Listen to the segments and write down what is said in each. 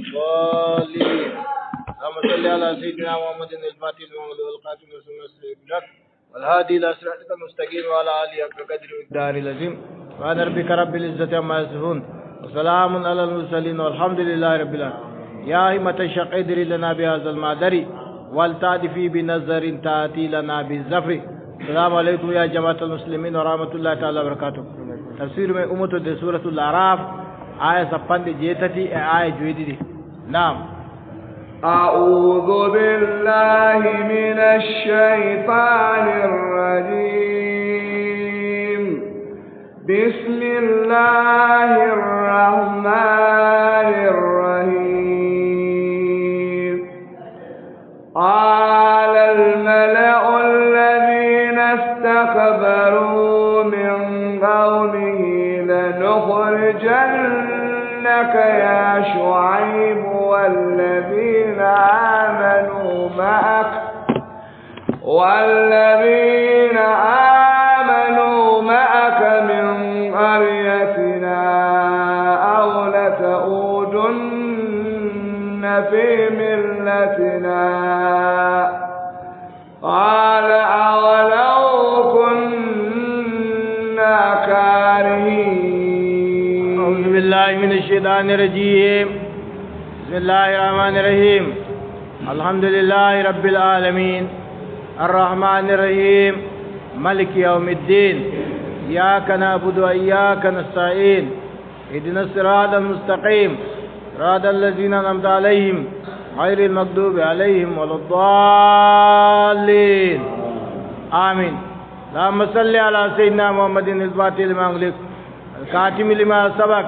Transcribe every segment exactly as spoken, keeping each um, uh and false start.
الضالين. اللهم صل على سيدنا محمد الفاتح لما أغلق والخاتم لما سبق والهادي إلى صراطك المستقيم وعلى آله حق قدره ومقداره العظيم. سبحان ربك رب العزة عما يصفون وسلام على المرسلين والحمد لله رب العالمين. يا همة الشيخ ادري لنا بهذا المحضر ولتعطفي بنظرة تأتي لنا بالظفر. السلام عليكم يا جماعة المسلمين ورحمة الله تعالى وبركاته. Tafsir men ummoto de Suratul Araf, aya sappanɗe jeetati e aya joweɗiɗi. Naam. أعوذ بالله من الشيطان الرجيم. بسم الله الرحمن الرحيم. قال الملأ الذين استكبروا من قومه لنخرجنك يا شعيب والذين آمنوا معك، والذين آمنوا معك من قريتنا أو لتعودن في ملتنا. قال أولو كنا كارهين. أعوذ بالله من الشيطان الرجيم. بسم الله الرحمن الرحيم. الحمد لله رب العالمين. الرحمن الرحيم. مالك يوم الدين. إياك نعبد وإياك نستعين. اهدنا الصراط المستقيم، صراط الذين أنعمت عليهم، غير المغضوب عليهم ولا الضالين. آمين. اللهم صل على سيدنا محمد الفاتح لما أغلق، الخاتم لما سبق،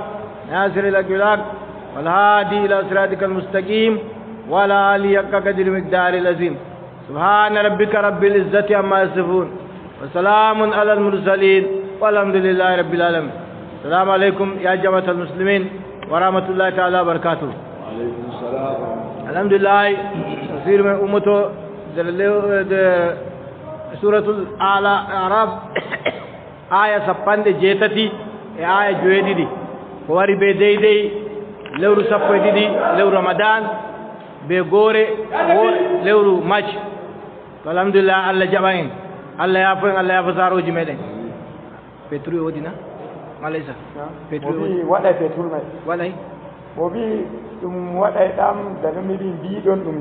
ناصر الحق بالحق، والهادي إلى صراطك المستقيم، وعلى آله حق قدره ومقداره العظيم. سبحان ربك رب العزة عما يصفون، وسلام على المرسلين، والحمد لله رب العالمين. السلام عليكم يا جماعة المسلمين ورحمة الله تعالى وبركاته. وعليكم السلام. Alhamdulillah, tafsir men ummoto nder lew-, nder Suratul Ala, Araf, aya sappanɗe jeetati e aya joweɗiɗi. Ko wari be deydey lewru sappo e ɗiɗi, lewru Ramadan, be goore wo-, lewru March. To, alhamdulillah, Allah jaɓan en, Allah yaafo en, Allah yaafo saarooji meɗen. Petru e woodi na? Malaysa. Na? Petru mo e woodi. Wi waɗay petru may. Waɗay. Mo wi ɗum waɗay ɗam, daga mi wi mbiɗon ɗum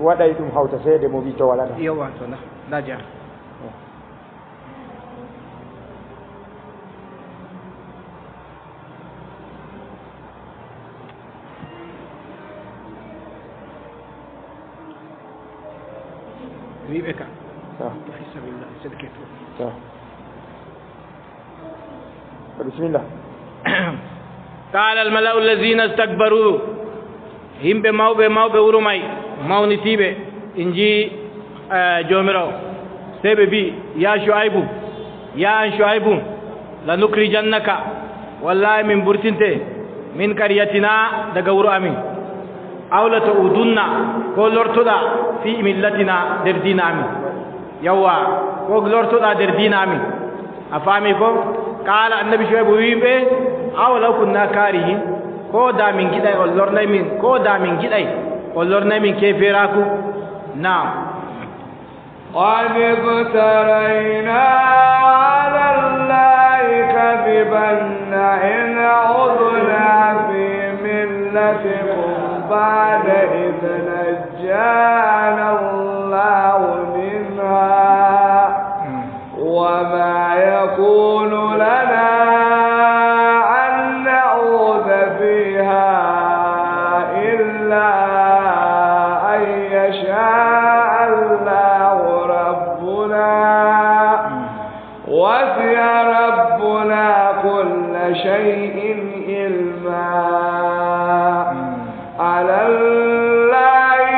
waɗay ɗum hawta seede, mo wi to wala na. Yowa, to nda, nda jeya. Wiɓe ka. Ta. Fi sabilillah, sedke to. Ta. Bismillah. Qala al mala'u allazina istakbaru. Yimɓe mawɓe, mawɓe wuro may, mawnitiiɓe, ɓe nji, eh, Joomiraawo. Sey ɓe mbi'i, "Ya Shu'aybu, ya an Shu'aybu, lanukrijannaka, wallahi min burtinte, min qaryatina, daga wuro amin. Aw lata'udunna, ko lortoɗa, fi millatina, nder diina amin." Yawwa, ko lortoɗa nder diina amin. A faami ko? Qaala, Annabi Shu'aybu wi'i ɓe, "Awalaw kunna kaarihin, ko da min ngiɗay on lornay min, ko da min ngiɗay on lornay min keeferaaku?" Naam. قد افترينا على الله كذبا إن عدنا في ملتكم بعد إذ نجانا الله منها وما يكون لنا أن نعود فيها إلا أن يشاء الله ربنا، وسع ربنا كل شيء علما. على الله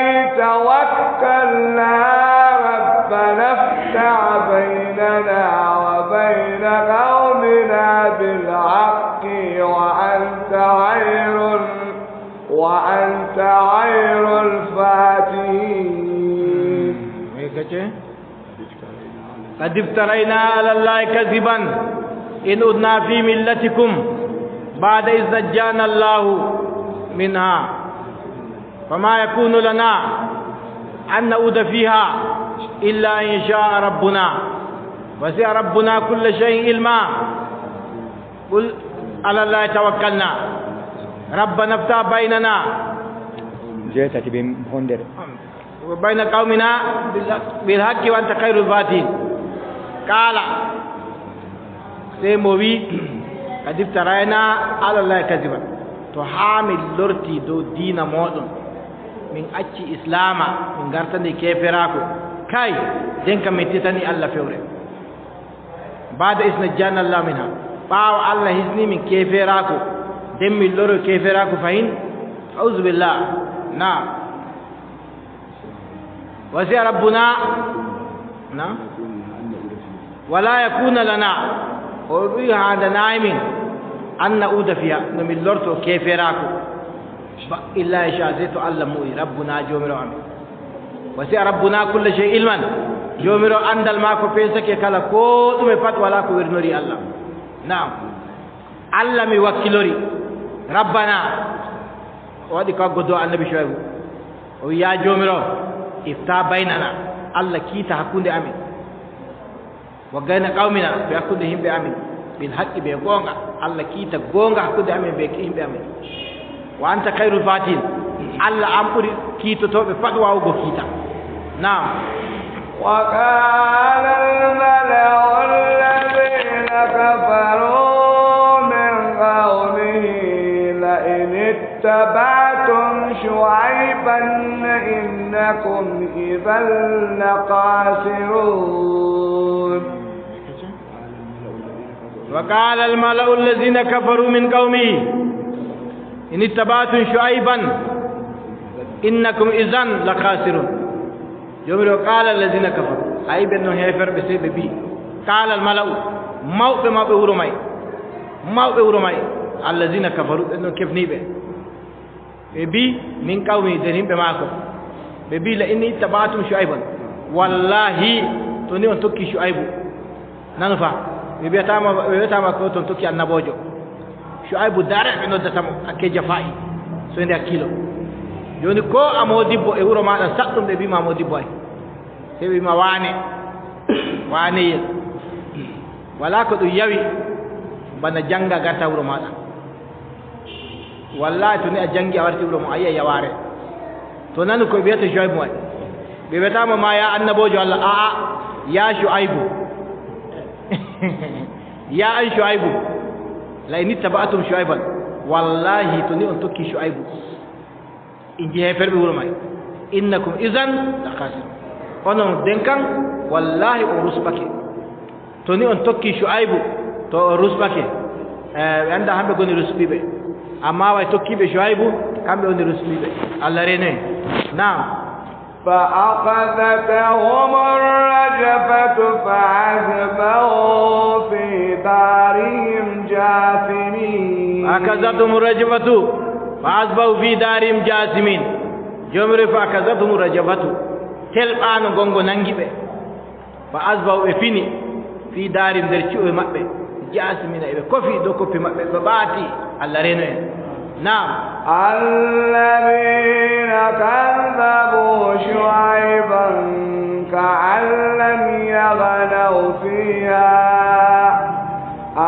توكلنا ربنا افتح بيننا وبين قومنا بالحق وأنت خير، وأنت خير الفاتحين. قد افترينا على الله كذبا إن عدنا في ملتكم بعد إذ نجانا الله منها. فما يكون لنا أن نعود فيها إلا أن يشاء ربنا وسع ربنا كل شيء علما. قل على الله توكلنا ربنا افتح بيننا jeetati be honde ɗo. وبين قومنا بالحق وأنت خير الفاتحين. قال, sey mo wi, قد افترينا على الله كذبا. To haa min lorti dow diina mooɗon, min acci Islaama, min ngartani keeferaaku, kay, nden kam min titani Allah fewre. بعد إذ نجانا الله منها. Ɓaawo Allah hisni min keeferaaku, nden min loro keeferaaku fahin. أعوذ بالله. Naam. وسع ربنا. Naam. ولا يكون لنا. O wi'i haandanaay min أن نعود فيها, no min lorto keeferaaku. Ba, إلا أن يشاء, sey to Allah mu'i, ربنا, Joomiraawo amin. وسع ربنا كل شيء علما. Joomiraawo anndal maako feesake kala koo ɗume pat, walaa ko wernori Allah. Naam. Allah mi wakkilori. ربنا. O waɗi ko aggo dow Annabi Shuaybu. O wi'i, yaa Joomiraawo, افتح بيننا. Allah kiita hakkunde amin. وبين قومنا, be hakkunde yimɓe amin, بالحق, be goonga. Allah kiita goonga hakkunde amin be yimɓe amin. وأنت خير الفاتحين. Allah, an ɓuri kiitotooɓe pat waawugo kiita. Naam. وقال الملأ الذين كفروا من قومه لئن اتبعتم شعيبا إنكم إذا لخاسرون. وقال الملأ الذين كفروا من قومه إن اتبعتم شعيبا إنكم إذا لخاسرون. Joomiraawo, قال الذين كفروا, a yi'i ɓen non heeferɓe, sey ɓe mbi'i, قال الملأ, mawɓe mawɓe wuro may, mawɓe wuro may, الذين كفروا, ɓen non kefniiɓe. Ɓe mbi'i, من قومه, nder yimɓe maako. Ɓe mbi'i, لئن اتبعتم شعيبا. Wallaahi, to ni on tokki Shu'aybu. Nanu fa, ɓe mbi'ata ma, ɓe mbi'ata ma ko to on tokki annaboojo. Shu'aybu dare ɓe noddata mo, hakke jafaa'i. Soynde hakkiilo. Jooni ko a moodibbo e wuro maaɗa saɗɗum ɓe mbi'i ma moodibbo ay. Sey ɓe mbi'i ma waane, waaneyel. Walaa ko ɗum yawi bana jannga garta wuro maaɗa. Wallaahi, to ni a janngi a warti wuro mo, a yi'a yawaare. To nanu ko ɓe mbi'ata Shu'aybu may. Ɓe mbi'ata mo ma ya annaboojo Allah, a'a, ya Shu'aybu. Ya an Shu'aybu. لئن اتبعتم شعيبا. Wallaahi, to ni on tokki Shu'aybu. Inji heeferɓe wuro may. إنكم إذا لخاسرون. Onon nden kan, wallaahi on rusɓake. To ni on tokki Shu'aybu, to on rusɓake. Eh, ɓe annda hamɓe ngoni rusɓiiɓe. Ammaa way tokkiiɓe Shu'aybu, kamɓe woni rusɓiiɓe. Allah reene. Naam. فأخذتهم الرجفة فأصبحوا في دارهم جاثمين. فأخذتهم الرجفة فأصبحوا في دارهم جاثمين. Joomiraawo, فأخذتهم الرجفة. Telɓaano gongo naŋgi ɓe. فأصبحوا, ɓe fini, في دارهم, nder ci'e maɓɓe, جاثمين, ɓe kofi dow koppi maɓɓe, ɓe ɓaati. Allah reeno en. Naam. الذين كذبوا شعيبا كأن لم يغنوا فيها.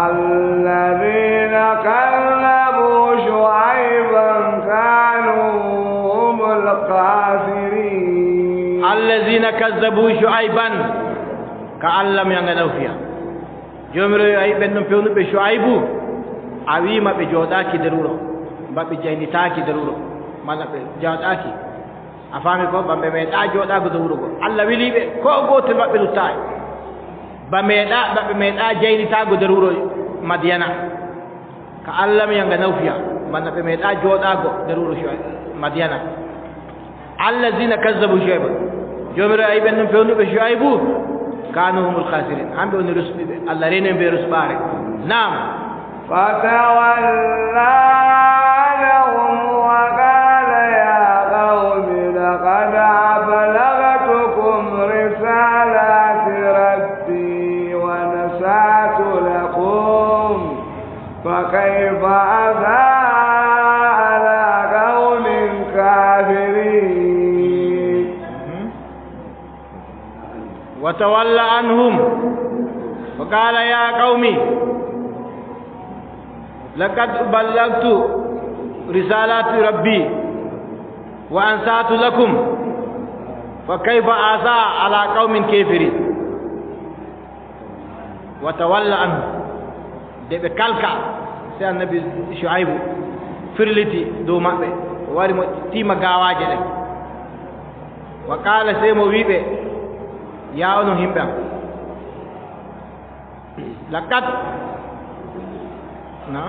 الذين كذبوا شعيبا كانوا هم الخاسرين. الذين كذبوا شعيبا كأن لم يغنوا فيها. Joomiraawo, a yi'i ɓen ɗon pewnuɓe Shu'aybu, a wi'i ma ɓe jooɗaaki nder wuro, ba ɓe jaynitaaki nder wuro, malla ɓe jooɗaaki. A faami ko? Ba ɓe meeɗaa jooɗaago nder wuro go. Allah wili ɓe, koo gootel maɓɓe luttaay. Ba meeɗaa, ba ɓe meeɗaa jaynitaago nder wuro Madiyana. كأن لم يغنوا فيها, bana ɓe meeɗaa jooɗaago nder wuro Shu'ay-, Madiyana. الذين كذبوا شعيبا. Joomiraawo, a yi'i ɓen ɗon pewnuɓe Shu'aybu, كانوا هم الخاسرين. Hamɓe woni rusɓiiɓe. Allah reene en bee rusɓaare. Naam. فتولى عنهم وقال يا قوم لقد أبلغتكم رسالات ربي ونصحت لكم فكيف آسى على قوم كافرين. وتول عنهم وقال يا قوم لقد بلغت رسالة ربي وأنصحت لكم فكيف أساء على قوم كافرين. وتول عنهم. Nde ɓe kalka, sey Annabi Shu'aybu firliti dow maɓɓe, o wari mo tiima gawaaje ɗen. Wa qaala, sey mo wi'i ɓe, yaa onon yimɓe am, laqad, na,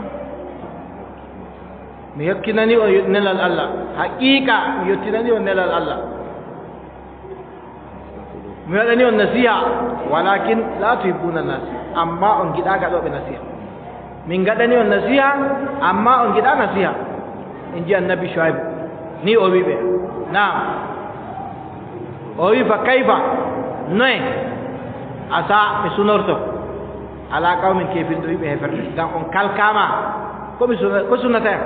mi yottinani on nelal Allah, haqiiqa mi yottinani on nelal Allah. Mi waɗani on nasiha, walakin la tuhibbuna nasiha, amma on ngiɗaa gaɗooɓe nasiha. Min ngaɗani on nasiha, amma on ngiɗaa nasiha. En nji Annabi Shu'aybu, ni o wi'i ɓe. Naam. O wi'i, fa kayfa, noye, asa, mi sunorto, ala qawmin kafirin, ɗo yimɓe heeferɓe, ngam on kalkaama, ko mi suna-, ko sunnata en?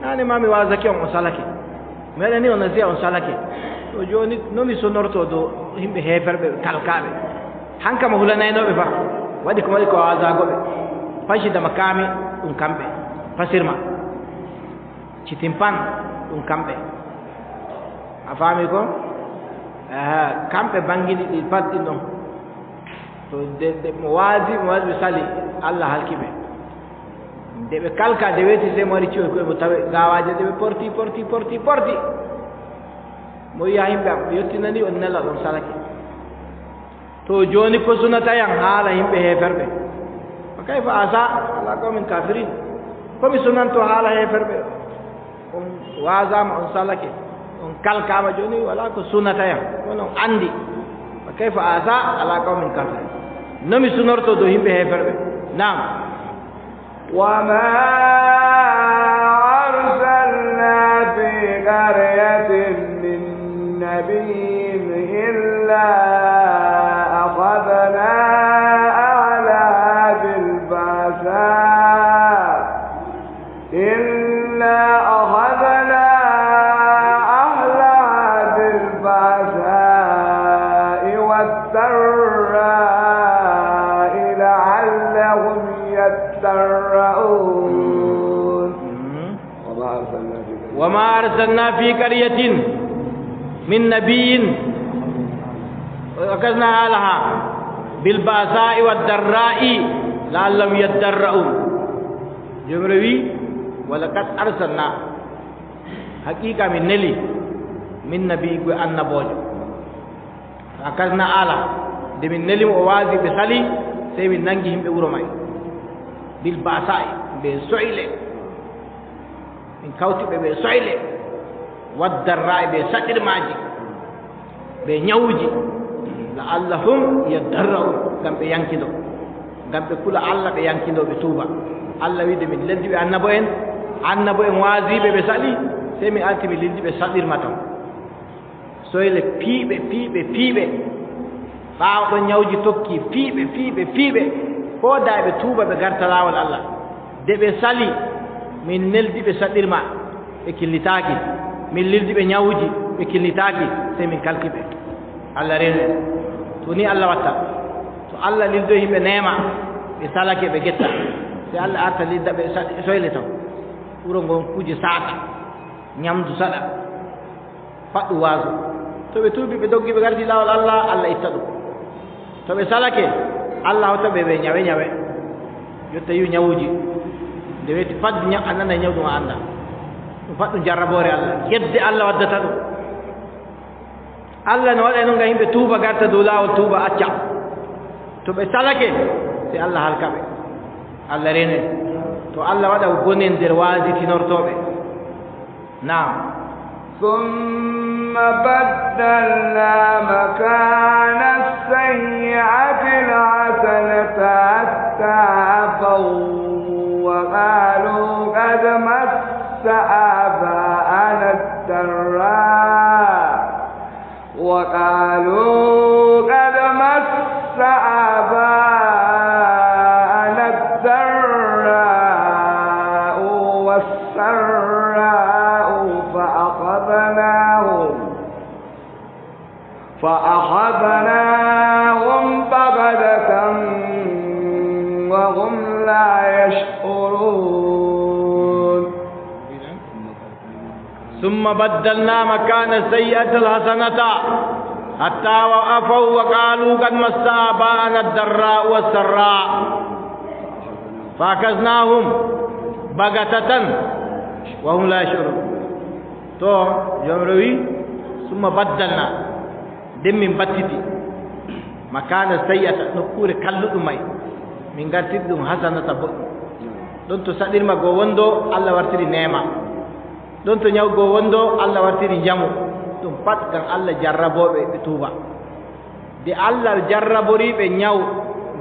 Naane ma mi waazake on, on salake. Mi waɗani on nasiha, on salake. To jooni, no mi sonorto dow yimɓe heeferɓe, kalkaaɓe? Hanka mo hulanaynooɓe fa. Waɗi ko waɗi ko waazago ɓe. Fasida makami, ɗum kamɓe. Fasirma. Citimpan, ɗum kamɓe. A faami ko? Aha, kamɓe banngiɗi ɗi pat ɗin ɗon. To de, de, mo waazi, mo waazi ɓe sali, Allah halki ɓe. Nde ɓe kalka, nde weeti, sey mo wari ciwo koye mo tawe gawaaje ɗe ɓe porti, porti, porti, porti. Mo wi'a, yimɓe am, mi yottinani on nelal, on salake. To jooni ko sunata yam haala yimɓe heeferɓe? Fa kayfa asa ala qawmin kafirin? Ko mi sunanto haala heeferɓe? On waazaama, on salake, on kalkaama, jooni walaa ko sunata yam. Kono on anndi. Fa kayfa asa ala qawmin kafirin? No mi sunorto dow yimɓe heeferɓe? Naam. وما أرسلنا في قرية من نبي إلا أخذنا أهلها بالبأساء، إلا أخذنا أهلها بالبأساء والضراء لعلهم يضرعون. وما أرسلنا في قرية وما أرسلنا في قرية من نبي أخذنا أهلها بالبأساء والضراء لعلهم يضرعون. Joomiraaɗo wi'i, ولقد أرسلنا، haqiiqa min neli, من نبي، ko annaboojo. Fa akhadhna ala, nde min neli mo o waazi ɓe sali, sey min nangi yimɓe wuro may. Bil ba'sa'i, be soyle. Min kawti ɓe be soyle. Wad darra'i, be saɗirmaaji. Be nyawuji. La'allahum yadarra'un, ngam ɓe yankindo. Ngam ɓe kula Allah, ɓe yankindo, ɓe tuuba. Allah wi'i nde min leldi ɓe annabo'en, annabo'en waazi ɓe ɓe sali, sey min arti min lildi ɓe saɗirma ton. Soyle piiɓe, piiɓe, piiɓe. Ɓaawo ɗon nyawji tokki, piiɓe, piiɓe, piiɓe. Foodaa ɓe tuuba, ɓe garta laawol Allah. Nde ɓe sali, min neldi ɓe saɗirma, ɓe killitaaki. Min lildi ɓe nyawji, ɓe killitaaki. Sey min kalki ɓe. Allah reenu en. To ni Allah watta. To Allah lildo yimɓe neema, ɓe salake, ɓe getta. Sey Allah arta lilda ɓe sa-, soyle ton. Wuro ngon kuuje saata, nyamdu saɗa. Faɗɗu waazu. To ɓe tuubi, ɓe doggi, ɓe garti laawol Allah, Allah itta ɗum. To ɓe salake, Allah hawta ɓe be nyawe nyawe. Yotta yi'u nyawuji. Nde weeti pat nya-, a nana nyaw ɗum a annda. Ɗum pat ɗum jarraboore Allah. Yedde Allah waddata ɗum. Allah no waɗa non ngam yimɓe tuuba, garta dow laawol tuuba, acca. To ɓe salake, sey Allah halka ɓe. Allah reene. To Allah waɗa ko boni en nder waazitinortooɓe. Naam. ثم بدلنا مكان السيئة الحسنة حتى عفوا وقالوا قد مس آباءنا الضراء، وقالوا قد مس آباءنا الضراء والسراء فأخذناهم، فأخذناهم ثم بدلنا مكان السيئة الحسنة حتى عفوا وقالوا قد مس آباءنا الضراء والسراء فأخذناهم بغتة وهم لا يشعرون. To, Jawmiraawo wi'i, "Summa baddalna." Nden min battiti. Makaana sayyi'ata, nokkuure kalluɗum may, min ngartiri ɗum hasanata boɗɗum. Ɗon to saɗirma go wondo, Allah wartiri neema. Ɗon to nyaw go wondo, Allah wartiri njamu. Ɗum pat ngam Allah jarrabooɓe ɓe tuuba. Nde Allah jarrabori ɓe nyaw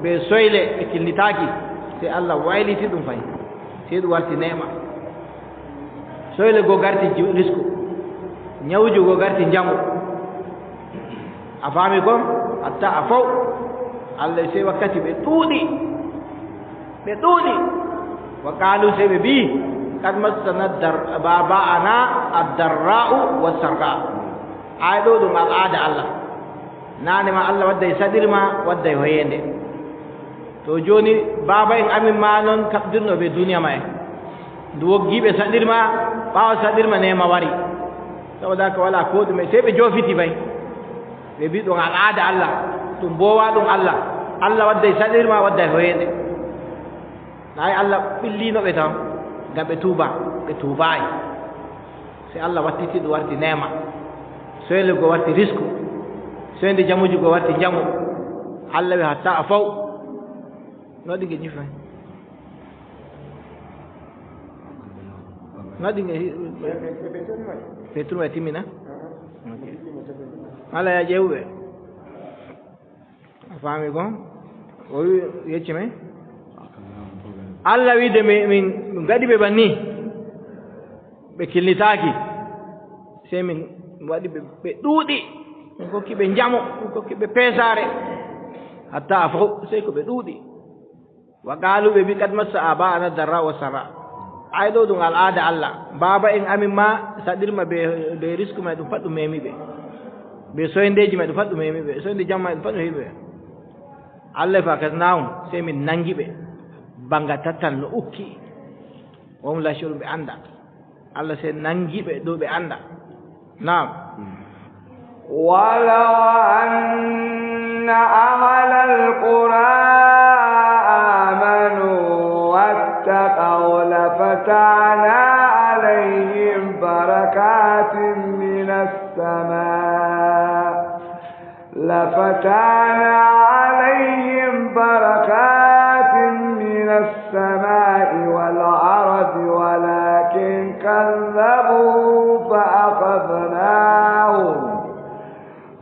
bee soyle, ɓe kilnitaaki, sey Allah wayliti ɗum fay. Sey ɗum warti neema. Soyle go garti ju-, risku. Nyawuji go garti njamu. A faami ko? Hatta afaw. Allah sey wakkati ɓe ɗuuɗi. Ɓe ɗuuɗi. Wa qaalu, sey ɓe mbi'i, "Qad massana dar-, abaa'ana ad-darraa'u was-sarraa'u." Ay ɗo ɗum al'aada Allah. Naane ma Allah wadday saɗirma, wadday hoyeende. To jooni, baaba'en amin ma non kaɓdirno ɓe duniya ma'en. Ndu woggi ɓe saɗirma, ɓaawo saɗirma neema wari. Saboda haka walaa koo ɗume, sey ɓe joofiti bay. Ɓe mbi'i ɗum al'aada Allah, ɗum boowaaɗum Allah. Allah wadday saɗirma, wadday hoyeende. Nayi Allah ɓillino ɓe tan, ngam ɓe tuuba, ɓe tuubaay. Sey Allah wattiti ɗum warti neema. Soyle go warti risku. Soynde jamuji go warti njamu. Allah wi hatta afaw. No waɗi nge nyifi may? No waɗi nge hi-, Petrol may timmina? Ok. Allah ya ƴeewu ɓe. A faami ko? O wi, yecci mi. Allah wi de mi, min ngaɗi ɓe banni. Ɓe kilnitaaki. Sey min waɗi ɓe, ɓe ɗuuɗi. Min kokki ɓe njamu, min kokki ɓe peesaare. Hatta afaw, sey ko ɓe ɗuuɗi. Wa qaalu, ɓe mbi, "Qad massa abaa'ana darra wa sarra." Ay ɗo ɗum al'aada Allah. Baaba'en amin ma saɗirma be, be risku may ɗum pat ɗum memi ɓe. Be soyndeeji may ɗum pat ɗum memi ɓe. Soynde jamma ɗum pat ɗum heɓi ɓe. Allah fa kasnaahum, sey min nangi ɓe. Banga tattal no ukki. Wa hum laa yash'uruun, ɓe annda. Allah sey nangi ɓe dow ɓe annda. Naam. ولو أن أهل القرى آمنوا واتقوا لفتحنا عليهم بركات من السماء لفتحنا عليهم بركات من السماء والأرض ولكن كذبوا فأخذناهم،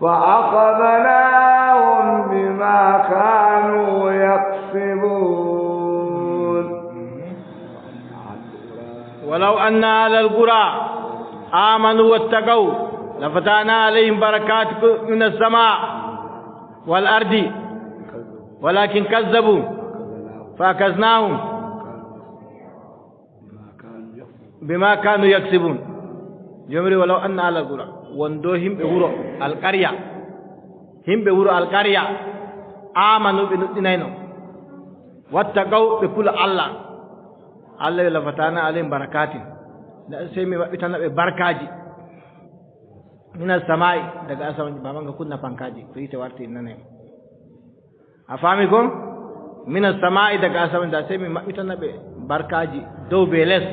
فأخذناهم بما كانوا يكسبون. ولو أن أهل القرى آمنوا واتقوا لفتحنا عليهم بركات من السماء والأرض ولكن كذبوا فأخذناهم بما كانوا يكسبون. Jomri, ولو أن أهل القرى, wondo himɓe wuro alqarya, himɓe wuro alqarya, آمنوا, ɓe nuɗɗinayno, واتقوا, ɓe kula Allah. Allah wi لفتحنا عليهم بركات. Da sey mi maɓɓitana ɓe barkaaji. من السماء, daga asaman, baba nga kunna pankaaji, ko yiite warti nanay. A faami ko? من السماء, daga asaman, da sey mi maɓɓitana ɓe barkaaji dow be les.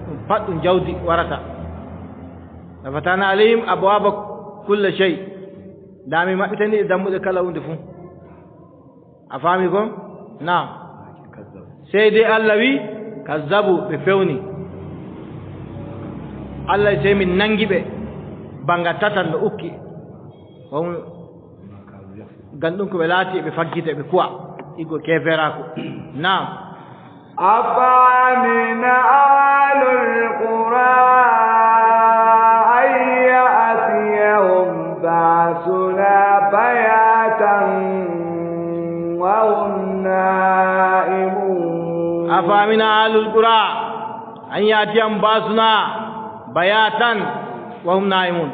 Ɗum pat ɗum jawdi warata. لفتحنا عليهم أبواب كل شيء. Da mi maɓɓitani ɓe dammuɗe kala huunde fuu. A faami ko? Naam. Sey dey Allah wi, kazzabu, ɓe fewni. Allah sey min nangi ɓe, banga tatal no ukki. Hon-, ngam ɗum ko ɓe laati, ɓe faggita, ɓe kuwa, igo keeferaaku. Naam. أفأمن أهل القرى أن يأتيهم بأسنا بياتا وهم نائمون. أفأمن أهل القرى أن يأتيهم بأسنا بياتا وهم نائمون.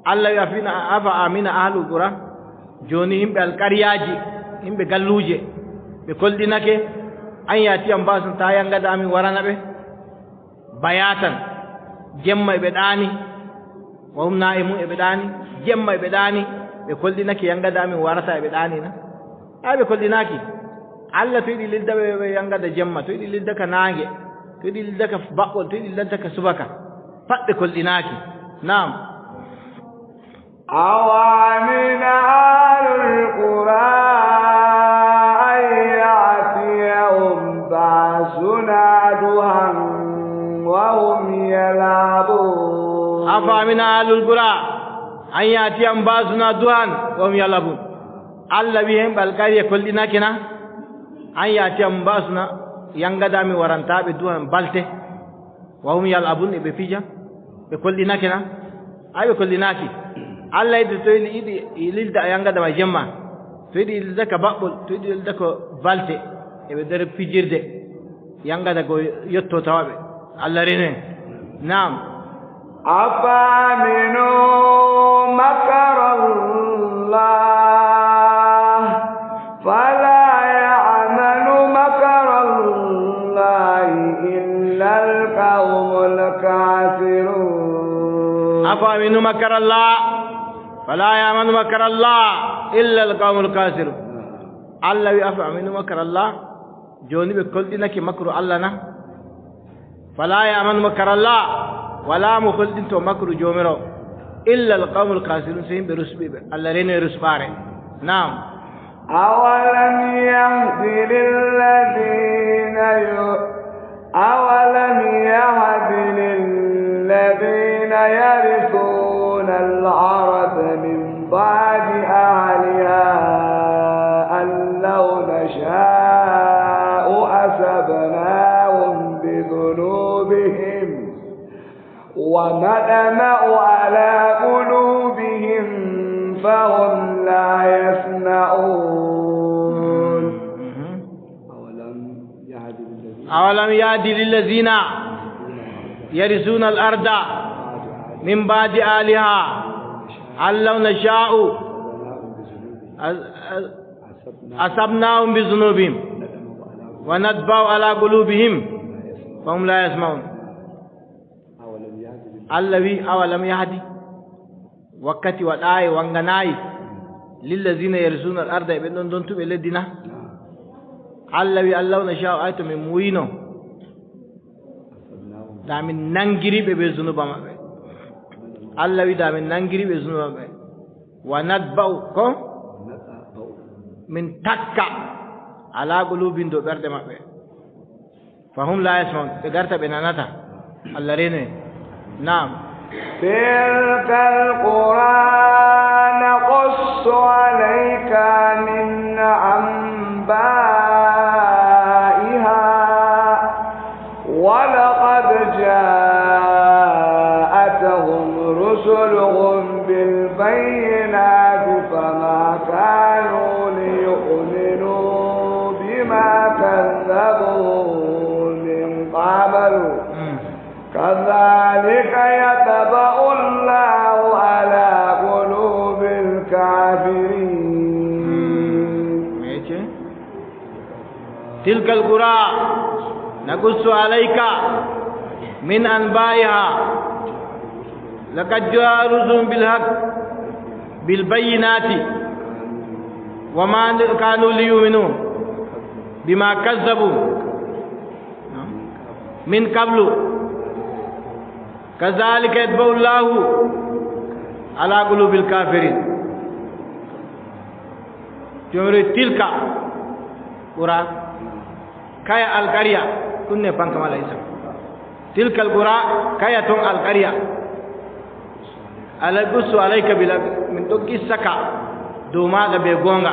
Allah wi, afina, afa amina ahlul qura. Jooni yimɓe alqaryaaji, yimɓe galluuje, ɓe kolɗinake, an yaati an baasun, taa yangada amin warana ɓe, bayaatan, Jemma e ɓe ɗaani, wa hum naa'imun e ɓe ɗaani, jemma e ɓe ɗaani, ɓe kolɗinake yaŋgada amin warata e ɓe ɗaani na? Ay, ɓe kolɗinaaki. Allah to yiɗi lilda ɓe, ɓe yaŋgada jemma, to yiɗi lilda ka naaŋge, to yiɗi lilda ka baɓɓol, to yiɗi lilda ka subaka, pat ɓe kolɗinaaki. Naam. أوأمن أهل القرى أن يأتيهم بأسنا ضحى وهم يلعبون. أفأمن أهل القرى أن يأتيهم بأسنا ضحى وهم يلعبون. Allah wi'i himɓe alqarya kolɗinake na? An ya'tiyahum ba'suna, yaŋgada amin waranta ɓe duhan balte. Wa hum yal'abun, e ɓe fija, ɓe kolɗinake na? Ay, ɓe kolɗinaki. Allah yiɗi to yiɗi, yiɗi lilda yaŋgada ma jemma. To yiɗi lilda ka baɓɓol, to yiɗi lilda ko balte. E ɓe nder fijirde. Yaŋgada go yotto tawa ɓe. Allah rene. Naam. أفأمنوا مكر الله فلا يأمن مكر الله إلا القوم الخاسرون. أفأمنوا مكر الله فلا يأمن مكر الله إلا القوم الخاسرون. Allah wi'i, "Afa'aminu makarallah?" Jooni ɓe kolɗinake makru Allah na? "Fala ya'manu makarallah." Walaa mo kolɗinto makru Joomiraawo. "Illa al-qawmul khasirun," sey yimɓe rusɓiiɓe. Allah rene rusɓaare. Naam. أولم يهد للذين ي- أولم يهد للذين يرثون الأرض من بعد أهلها أن لو نشاء أصبناهم بذنوبهم ونطبع على قلوبهم فهم لا يسمعون. أولم يهد للذين يرثون الأرض من بعد أهلها أن لو نشاء أصبناهم بذنوبهم ونطبع على قلوبهم فهم لا يسمعون. Allah wi'i, "Awalam yahdi?" Wakkati waɗaayi, waŋganaay, "lillazina yarisuna al-arda," e ɓen ɗon dontuɓe leddi na? Allah wi'i, "Allahu nasha'u," ay to min muuyino, da min naŋgiri ɓe bee zunuba maɓɓe. Allah wi'i, "Da min naŋgiri ɓe zunuba maɓɓe." "Wa natba'u," ko? "Min takka, ala qulubihim," dow ɓerɗe maɓɓe. Fahum la yasma'un, ɓe garta ɓe nanata. Allah reno en. Naam. تلك القرى نقص عليك من أنبائها ولقد جاءتهم رسلهم بالبينات فما كانوا ليؤمنوا بما كذبوا من قبل كذلك يطبع الله على قلوب الكافرين. تلك القرى نقص عليك من أنبائها لقد جاءتهم رسلهم بالحق بالبينات وما كانوا ليؤمنوا بما كذبوا من قبل كذلك يطبع الله على قلوب الكافرين. Jomre tilka qura, kaya alqarya, kunne pankam ala isa. Tilka alqura, kaya ton alqarya. Ala qussu alayka bil haqq, min ɗon qissa ka dow maaɗa be goonga.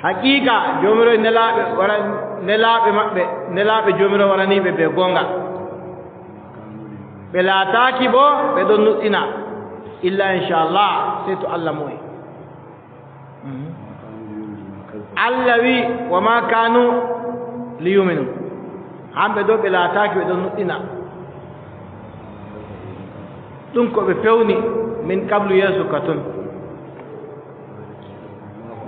Haqiiqa, Joomiraawo nelaaɓe wara-, nelaaɓe maɓɓe, nelaaɓe Joomiraawo waraniiɓe be goonga. Ɓe laataaki bo, ɓe ɗon nuɗɗina. Illa inchallah, sey to Allah moyi. Mhm. Allah wi, "Wa ma kanu li yuminu." Hamɓe ɗo ɓe laataaki, ɓe ɗon nuɗɗina. Ɗum ko ɓe pewni min qablu yeeso ka ton.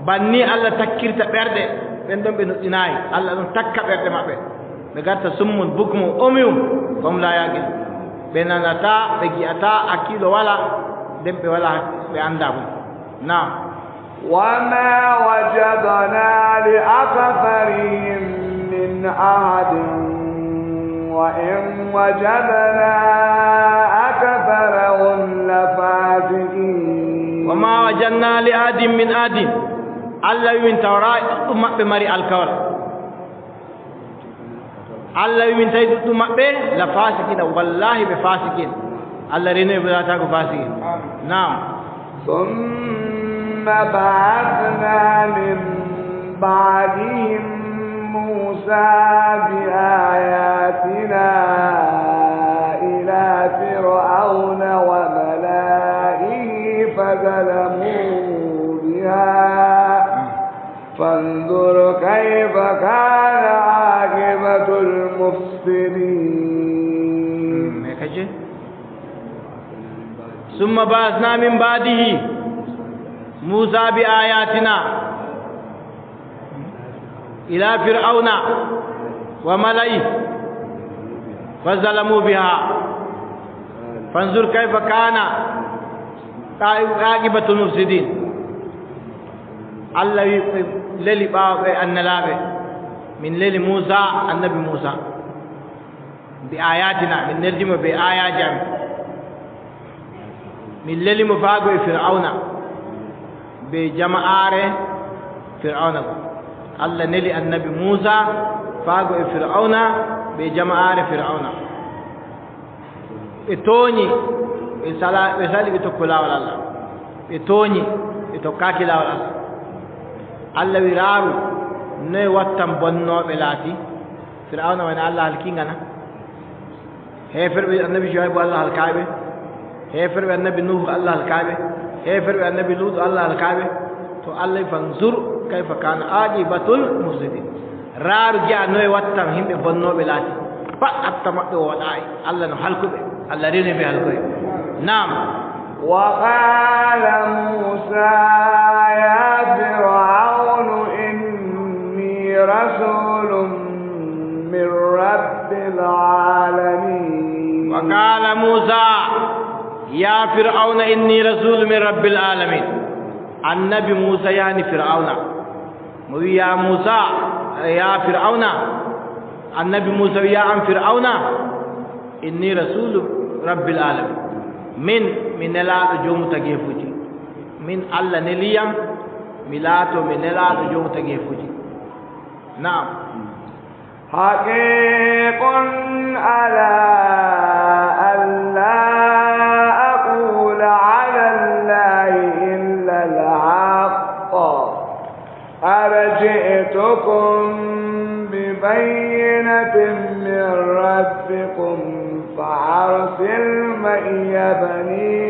Banni Allah takkirta ɓerɗe, ɓen ɗon ɓe nuɗɗinaay. Allah ɗon takka ɓerɗe maɓɓe. Ɓe garta summun, bukmun, umyun, fahum la yaqilun. Ɓe nanataa, ɓe gi'ataa, hakkiilo walaa, nden ɓe walaa, ɓe anndaa ɗum. Naam. وما وجدنا لأكثرهم من عهد وإن وجدنا أكثرهم لفاسقين. وما وجدنا لأحد من عهد. Allah wi min tawaay ɗuɗɗum maɓɓe mari alkawal. Allah wi min tawi ɗuɗɗum maɓɓe la fasiqina, wallahi ɓe fasiqin. Allah reno ɓe laataago fasiqin. Naam. ثم بعثنا من بعدهم موسى بآياتنا إلى فرعون وملئه فظلموا بها فانظر كيف كان عاقبة المفسدين. ثم بعثنا من بعده موسى بآياتنا إلى فرعون وملئه فظلموا بها فانظر كيف كان عاقبة المفسدين. Allah wi, ɓe leli ɓaawo ɓe annalaaɓe. Min leli Muusa, annabi Muusa. Bi ayatina, min neldi mo be ayaaji amin. Min leli mo faago e Fir'awna, be jama'aare Fir'awna go. Allah neli annabi Muusa faago e Fir'awna, be jama'aare Fir'awna. Ɓe tooñi, ɓe sala-, ɓe sali, ɓe tokko laawol Allah. Ɓe tooñi, ɓe tokkaaki laawol Allah. Allah wi, raaru, noy wattan bonnooɓe laati? Fir'awna woni Allah halkiiŋga na? Heeferɓe annabi Shuaybu Allah halkaay ɓe. Heeferɓe annabi Nuhu Allah halkaay ɓe. Heeferɓe annabi Lutu Allah halkaay ɓe. To Allah wi, fanzur kayfa kana aqibatul mufsidin. Raaru, gi'a noy wattan yimɓe bonnooɓe laati. Pat atta maɓɓe o waɗaay. Allah no halkuɓe. Allah reni ɓe halkoy. Naam. وقال موسى يا فرعون إني رسول من رب العالمين. وقال موسى يا فرعون إني رسول من رب العالمين. Annabi Muusa yani Fir'awna. Mo wi, ya Muusa, ya Fir'awna. Annabi Muusa wi, ya an Fir'awna, inni rasulu rabbil alamin. Min, mi nelaaɗo joomu tageefuuji. Min, Allah neli yam, mi laato mi nelaaɗo joomu tageefuuji. Na'am. حقيق على أن لا أقول على الله إلا الحق. قد جئتكم ببينة من ربكم فأرسل معي بني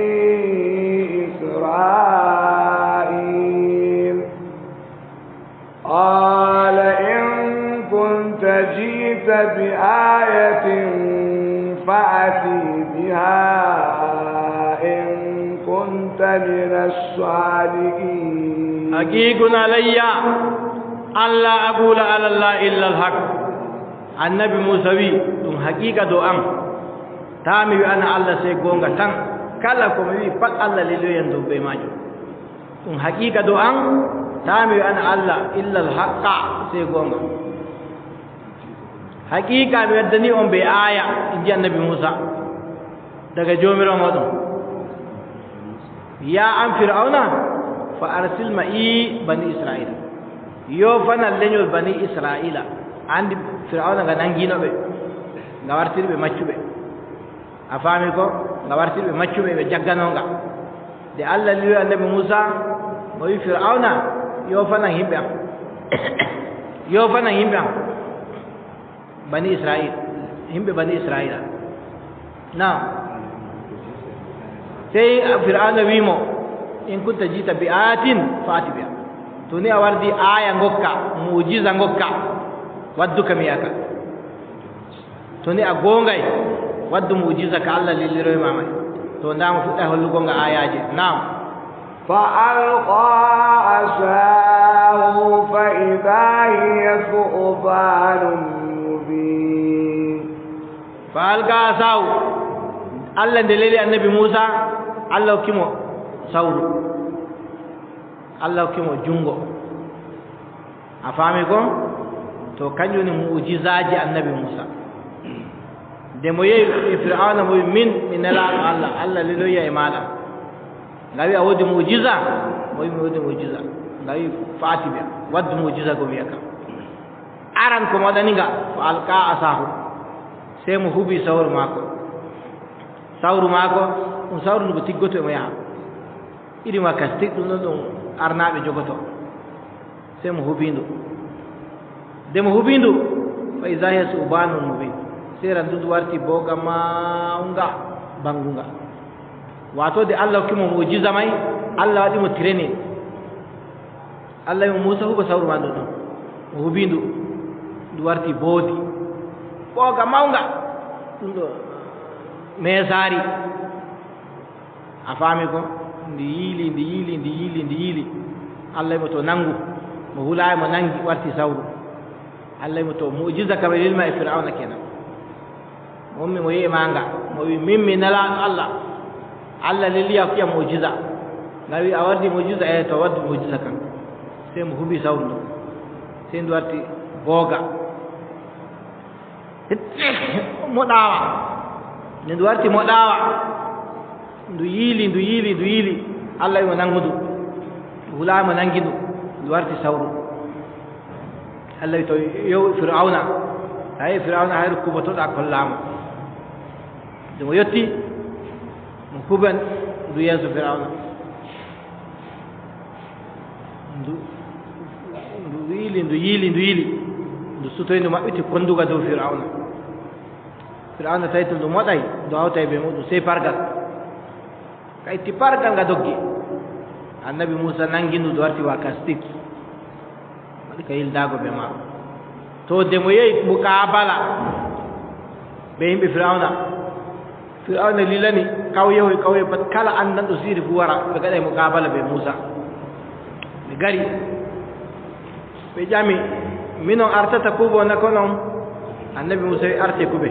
إسرائيل. قال إن كنت جئت بآية فأت بها إن كنت من الصادقين. حقيق علي أن لا أقول على الله إلا الحق. Annabi Muusa wi, ɗum haqiiqa dow am, taa mi wi'ana Allah sey gooŋga tan. Kala ko mi wi'i pat, Allah leliyo yam dow bee maajum. Ɗum haqiiqa dow am, taa mi wi'ana Allah illa al-haqqa, sey gooŋga. Haqiiqa mi waddani on bee aaya, inji Annabi Muusa, daga Joomiraawo mooɗon. Yaa an Fir'awna, fa arsil ma'i bani Isra'iila. Yoofanan lenyol bani Isra'iila. A anndi Fir'awna nga naŋgino ɓe, nga wartiri ɓe maccuɓe. A faami ko? Nga wartiri ɓe maccuɓe, ɓe jaggano nga. Nde Allah lili Annabi Muusa, o wi Fir'awna, yoofanan yimɓe am. Yoofanan yimɓe am. Bani Isra'iil, yimɓe bani Isra'iila. Naam. Sey Fir'awna wi mo, in kunta ji'ta bi ayatin fa'ti biha. To ni a wardi aaya ngokka, mu'jiza ngokka, waddu ka mi yi'a ka. To ni a gooŋgay, waddu mu'jiza ka Allah lilliroy ma may. To ndaa mo fuɗɗay hollugo nga aayaaje. Naam. فألقى عصاه فإذا هي ثعبان مبين. Fa alqa asahu. Allah nde leli annabi Muusa, Allah hokki mo sawru. Allah hokki mo junngo. A faami ko? To, kanjum woni mu'jizaaji annabi Muusa. Nde mo yehi Fir'awna, mo wi, "Min, mi nelaaɗo Allah, Allah liloyi yam e maaɗa." Nga wi, "A woodi mu'jiza?" Mo wi, "Mi woodi mu'jiza." Nga wi, "Faati biha, waddu mu'jiza go mi yi'a ka." Aran ko mo waɗani nga, fa alqa asahu. Sey mo hubi sawru maako. Sawru maako, ɗum sawru ndu ɓe tiggoto e mo yaha. Irin wa kastik ɗum ɗon ɗum arnaaɓe jogoto. Sey mo hubi ndu. Nde mo hubi ndu, fa iza hiya su'banun mubin. Sey ran ndu warti booga mawnga, banngunga. Waato nde Allah hokki mo mu'jiza may, Allah waɗi mo training. Allah wi mo, "Muusa, huba sawru ma ndu ɗon." O hubi ndu, ndu warti boodi. Booga mawnga. Ɗum ɗo meesaari. A faami ko? Ndi yiili, ndi yiili, ndi yiili, ndi yiili. Allah wi mo, "To, nanngu." Mo hulaay, mo nanngi, warti sawru. Allah wi mo, "To, mu'jiza kam e lilma e Fir'awna kenan." Mo ummi, mo yehi maanga, mo wi, "Min mi nelaaɗo Allah. Allah leli yam, hokki yam mu'jiza." Nga wi, "A waddi mu'jiza?" "Eh, to, waddu mu'jiza kam." Sey mo hubi sawru ndu. Sey ndu warti booga. Mo ɗaawa. Nde ndu warti mo ɗaawa, ndu yiili, ndu yiili, ndu yiili. Allah wi mo, "Nanngu ndu." Ndu hulaay, mo nanngi ndu. Ndu warti sawru. Allah wi, "To, yow Fir'awna." Tawi Fir'awna hayru kubotoɗa kollaama. Nde mo yotti, mo huban ndu yeeso Fir'awna. Ndu, ndu yiili, ndu yiili, ndu yiili. Ndu sutoyi, ndu maɓɓiti konduga dow Fir'awna. Fir'awna tawi to ndu moɗay, ndu hawtay bee muuɗum, sey pargal. Ka itti pargal, nga doggi. Annabi Muusa nanngi ndu, ndu warti wa kastik. Waɗi ka yildaago bee maako. To, nde mo yehi muqaabala bee yimɓe Fir'awna, Fir'awna lilani kawyehoy, kawye pat, kala anndanɗo siiri fuu wara, ɓe ngaɗa muqaabala bee Muusa. Ɓe ngari. Ɓe ƴami, "Minon artata kubo na ko non?" Annabi Muusa wi, "Arte kube."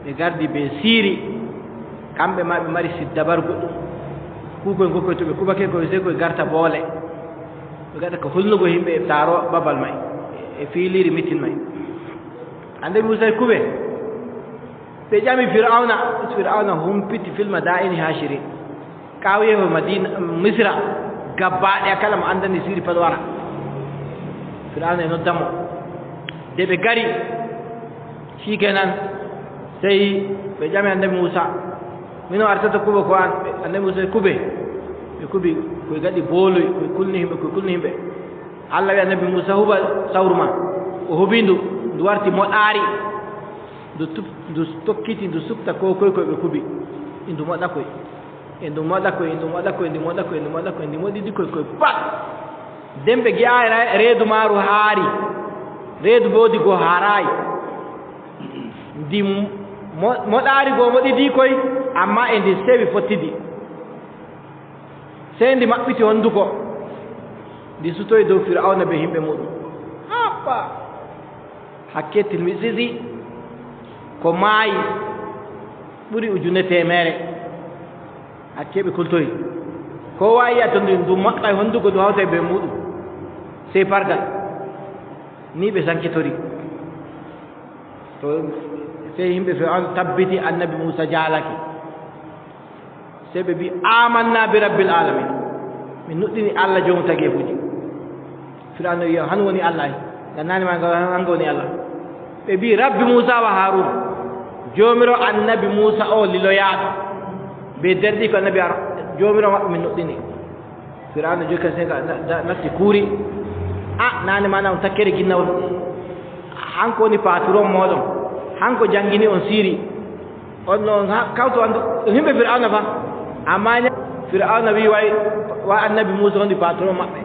Ɓe ngardi bee siiri, kamɓe ma ɓe mari siddabar goɗɗum. Kuukoy ngokkoy to ɓe kubake koy, sey koy garta boole. Ɓe ngaɗa ka hulnugo yimɓe taaro babal may, e fiiliiri mitin may. Annabi Muusa wi, "Kube." Ɓe ƴami Fir'awna, Fir'awna humpiti fil madaini hashirin. Kawyeeho Madina, Misra, gabbaaɗe kala mo anndani siri pat wara. Fir'awna e nodda mo. Nde ɓe ngari, shikenan, sey ɓe ƴami Annabi Muusa, "Minon artata kubo ko an?" Annabi Muusa, "Kube." Ɓe kubi, koy ngaɗi booloy, koy kulni yimɓe, koy kulni yimɓe. Allah wi Annabi Muusa, "Huba sawru ma." O hubi ndu, ndu warti moɗaari. Ndu tup-, ndu tokkiti, ndu supta ko koy, koy ɓe kubi. Ndu moɗa koy. E ndu moɗa koy, e ndu moɗa koy, e ndu moɗa koy, e ndu moɗa koy, e ndu moɗidi koy, koy pat. Nden ɓe gi'aay ra-, reedu maaru haari. Reedu mboodi go haaraay. Ndi mo-, moɗaari go moɗidi koy, ammaa e ndi sewi fottidi. Sey ndi maɓɓiti honduko. Ndi sutoyi dow Fir'awna bee yimɓe muuɗum. Haba! Hakke tilmisisi ko maayi ɓuri ujune teemeere. Hakke ɓe kultoyi. Koowa yi'a to ndu, ndu maɓɓay honduko, ndu hawtay bee muuɗum. Sey pargal. Ni ɓe sankitori. To, sey yimɓe Fir'awna tabbiti Annabi Muusa jaalake. Sey ɓe mbi, "Amanna bi rabbil alamin." Min nuɗɗini Allah joomu tageefuuji. Fir'awna wi'i, "Han woni Allah ay? Ngam naane ma nga, hanga woni Allah." Ɓe mbi, "Rabbi Muusa wa Harun." Joomiraawo Annabi Muusa o liloyaaɗo. Be derɗiiko Annabi Harun. Joomiraawo maɓɓe min nuɗɗini. Fir'awna jokki sey nga na-, na-, natti kuuri. "Ah, naane ma na on takkere ginnawol. Hanko woni patron mooɗon. Hanko jangini on siri." On no ha-, kawto andu, yimɓe Fir'awna fa. Amma nya-, Fir'awna wi way, wa Annabi Muusa woni patron maɓɓe.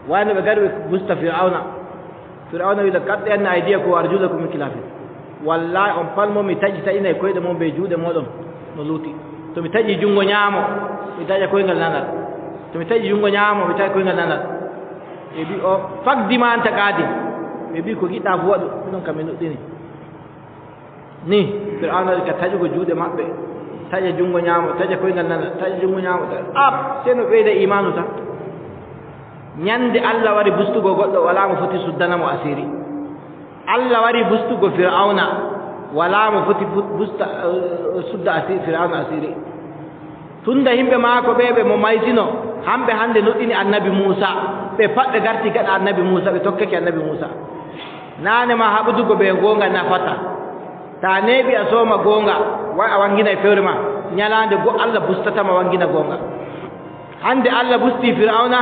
Wayno ɓe ngari ɓe busta Fir'awna. Fir'awna wi, "Laqad qata'anna aydiyakum wa arjulakum min khilafin." Wallahi, on pat mo mi taƴi, taƴinay koyɗe mon be juuɗe mooɗon no luuti. To mi taƴi junngo nyaamo, mi taƴa koyngal nanal. To mi taƴi junngo nyaamo, mi taƴa koyngal nanal. Ɓe mbi, "O, faqdi ma anta qadin." Ɓe mbi, "Ko giɗɗa fu waɗu, minon kam mi nuɗɗini." Ni Fir'awna waɗi ka taƴugo juuɗe maɓɓe, taƴa junngo nyaamo, taƴa koyngal nano, taƴa junngo nyaamo, taƴa, ab, sey no ɓeyda iimaanu tan. Nyannde Allah wari bustugo goɗɗo, walaa mo foti suddana mo asiiri. Allah wari bustugo Fir'awna, walaa mo foti bu-, busta, eh, sudda asi-, Fir'awna asiiri. Tunda yimɓe maako ɓe, ɓe mo maysino, hamɓe hannde nuɗɗini Annabi Muusa. Ɓe pat ɓe garti gaɗa Annabi Muusa, ɓe tokkake Annabi Muusa. Naane ma haɓudugo bee goonga nafataa. To a neeɓi a sooma goonga, way a waŋginay fewre ma. Nyalaande go Allah bustata ma waŋgina goonga. Hannde Allah busti Fir'awna,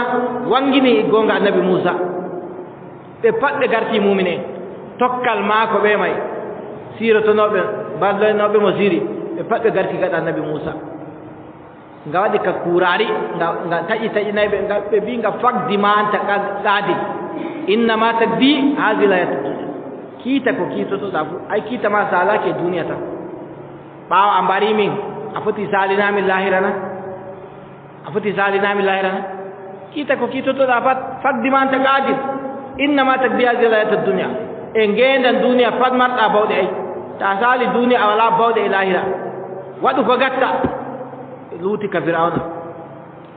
waŋgini goonga Annabi Muusa. Ɓe pat ɓe garti muumin'en. Tokkal maako ɓe may, siirotonooɓe, barloynooɓe mo siiri, ɓe pat ɓe garti gaɗa Annabi Muusa. Nga waɗi ka kuuraari, nga, nga taƴi, taƴinay ɓe, nga, ɓe mbi nga: "Faqdi ma anta qa-, qaadin. Innama taqdi haazihil hayaatid dunya." Kiita ko kiitotoɗa fu, ay kiita ma saalaaki e duniya tan. Ɓaawo a mbari min, a foti saalina min laahira na? A foti saalina min laahira na? Kiita ko kiitotoɗa pat, faqdi ma anta qaadin. Innama taqdi haazihil hayaatid dunya. E ngeendan duniya pat marɗa bawɗe ay. To a saali duniya a walaa bawɗe e laahira. Waɗu ko gatta. Luuti ka Fir'awna.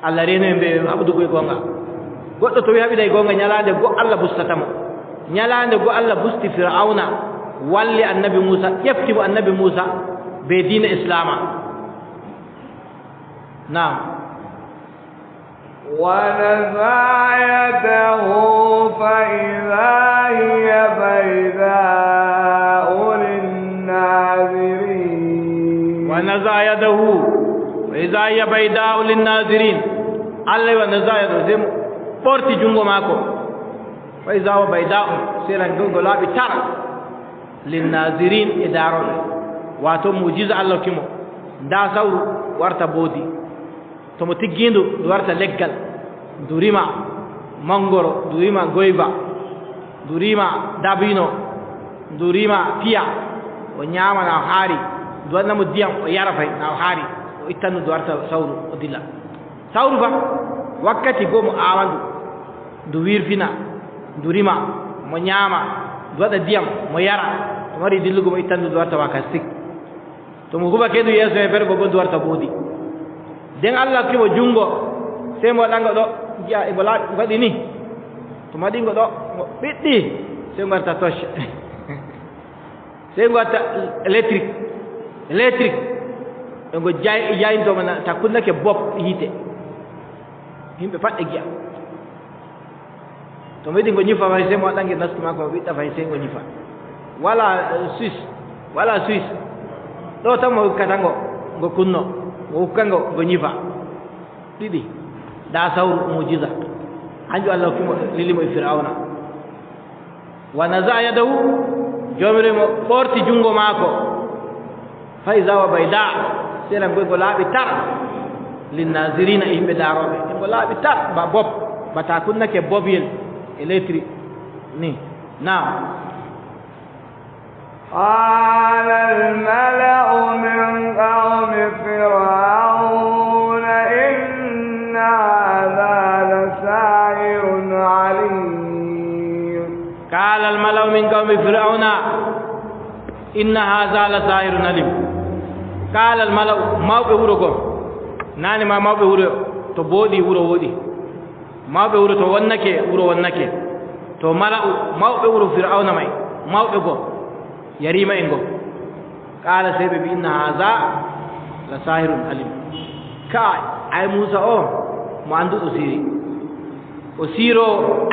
Allah reeno en bee haɓudugo e goonga. Goɗɗo to wi haɓiday goonga, nyalaande go Allah bustata mo. Nyalaande go Allah busti Fir'awna, walli Annabi Muusa, ƴefti mo Annabi Muusa bee diina Islaama. Naam. ونزع يده فإذا هي بيضاء للناظرين. ونزع يده فإذا هي بيضاء للناظرين. Allah wi, ونزع يده, sey mo ɓorti junngo maako. فإذا هي بيضاء, sey rango ngo laaɓi tar. للناظرين, e daarooɓe. Waato mu'jiza Allah hokki mo. Ndaa sawru warta mboodi. To mo tiggi ndu, ndu warta leggal, ndu rima mangoro, ndu rima goyba, ndu rima dabino, ndu rima piya, o nyaama na o haari, ndu waɗana mo ndiyam, o yara fay na o haari, o ittan ndu, ndu warta sawru, o dilla. Sawru fa, wakkati go mo aawa ndu, ndu wirfina, ndu rima, mo nyaama, ndu waɗa ndiyam, mo yara, to mari dillugo mo ittan ndu, ndu warta wakastik. To mo huɓake ndu yeeso heefere go, go ndu warta mboodi. Nden Allah hokki mo junngo, sey mo waɗa ngo ɗo, gi'a e mo laaɓi, waɗi ni. To mo waɗi ngo ɗo, mo ɓiɗɗi, sey ngo warta torche. Sey ngo warta électrique. Électrique. E ngo jay-, jayinto mana, ta kunnake bob yiite. Yimɓe pat e gi'a. To mo yiɗi ngo nyifa fay, sey mo waɗa ngel nastu maako, mo ɓiɗɗa fay, sey ngo nyifa. Wala, eh, Suisse, wala Suisse. Ɗo tan mo hokkata ngo, ngo kunno, mo hokka ngo, ngo nyifa. Ɗiɗi. Ndaa sawru mu'jiza. Hanjum Allah hokki mo, lili mo e Fir'awna. Wa naza'a yadahu, Jawmiraawo mo ɓorti juŋngo maako. Fa iza huwa bayda, sey nana ngo laaɓi tar. Linnazirina, e yimɓe daarooɓe. Ngo laaɓi tar, ba bob, ba ta kunnake bobyel e letri ni. Naam. قال الملأ من قوم فرعون إن هذا لساحر عليم. قال الملأ من قوم فرعون إن هذا لساحر عليم. قال الملأ, mawɓe wuro go, naane ma mawɓe wuro, to booɗi wuro wooɗi. Mawɓe wuro to wonnake, wuro wonnake. To mala'u, mawɓe wuro Fir'awna may, mawɓe go, yariima en go. Qaala, sey ɓe mbi, inna haaza la saahirun alim. Kaay, ay Muusa o, mo annduɗo siiri. O siiro,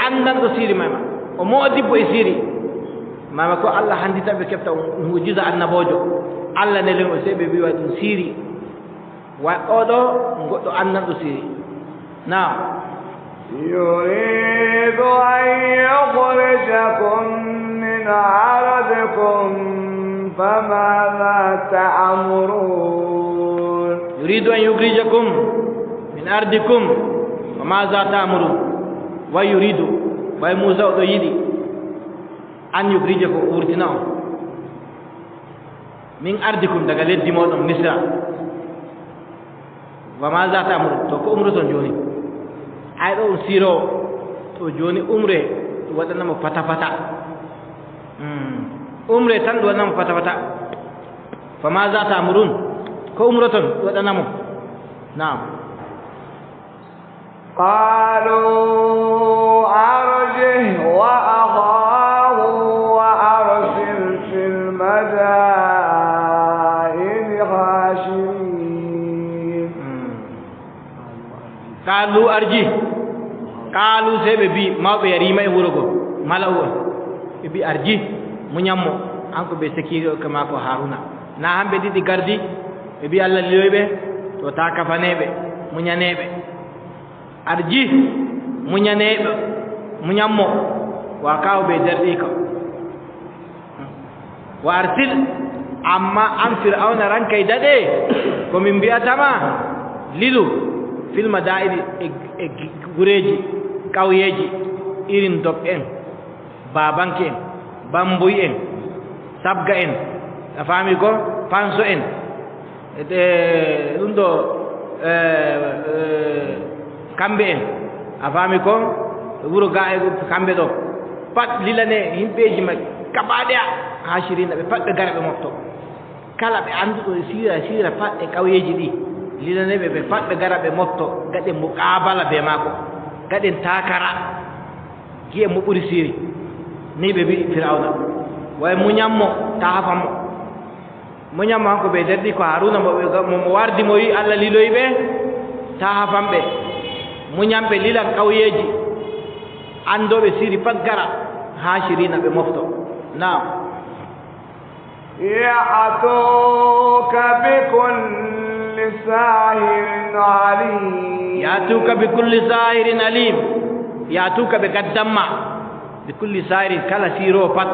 anndanɗo siiri may ma. O mo'odibbo e siiri. May ma ko Allah hanndita ɓe keɓta mu'jiza annaboojo. Allah neli mo, sey ɓe mbi, wa ɗum siiri. Wa o ɗo, goɗɗo anndanɗo siiri. Naam. يريد أن يخرجكم من أرضكم فماذا تأمرون. يريد أن يخرجكم من أرضكم فماذا تأمرون. Wa yuridu, wa Muusa o ɗo yiɗi, an yukhrijakum, o wurtina on. Min ardikum, daga leddi mooɗon Misra. Wa maza ta'murun, to ko umroton jooni? Ay ɗo on siiroowo, to jooni umre ɗum waɗana mo fata fata. Hmm. Umre tan ɗum waɗana mo fata fata. فماذا تأمرون؟ Ko umroton mi waɗana mo? Naam. قالوا أرجه وأخاه وأرسل في المدائن حاشرين. Qaalu arjih. Qaalu, sey ɓe mbi'i, mawɓe yariima e wuro go, mala'u on. Ɓe mbi'i, arjih, munyan mo, kaŋko bee sekiireejo maako Haruna. Naa hamɓe ɗiɗi ngardi, ɓe mbi'i Allah liloyi ɓe, to taa kafane ɓe, munyane ɓe. Arjih, munyane ɓe, munyan mo, wa akaahu bee deerɗiiko. Wa arsil, ammaa an Fir'awna, ranka e daɗe, ko min mbi'ata ma, lilu, fil madaa'ini, e, e gureeji, ƙawyeeji, irin Dob en, Baabanki en, Bambuy en, Sabga en, a faami ko, Panso en, e, ɗum ɗo, e, e, Kambe en, a faami ko, wuro ga e Kambe ɗo, pat lilane yimɓeeji maɓɓe gaba ɗaya, haashiriina, ɓe pat ɓe ngara ɓe mofto. Kala ɓe annduɗo e siira, siira pat e ƙawyeeji ɗi, lilane ɓe, ɓe pat ɓe ngara ɓe mofto, ngaɗen muqaabala bee maako, ngaɗen taakara, gi'en mo ɓuri siiri. Ni ɓe mbi'i Firawna, way munyan mo, taa hafan mo. Munyan mo kaŋko bee deerɗiiko Haruna mo ɓe, mo, mo wardi mo, wi'i Allah liloyi ɓe, taa hafan ɓe. Munyan ɓe, lilan ƙawyeeji, anndooɓe siiri pat ngara, haashiriina, ɓe mofto. Naam. يأتوك بكل ساحر عليم. Ya'tuuka bi kulli saahirin aliim. Ya'tuuka, ɓe ngaddan ma, bi kulli saahirin, kala siiroowo pat,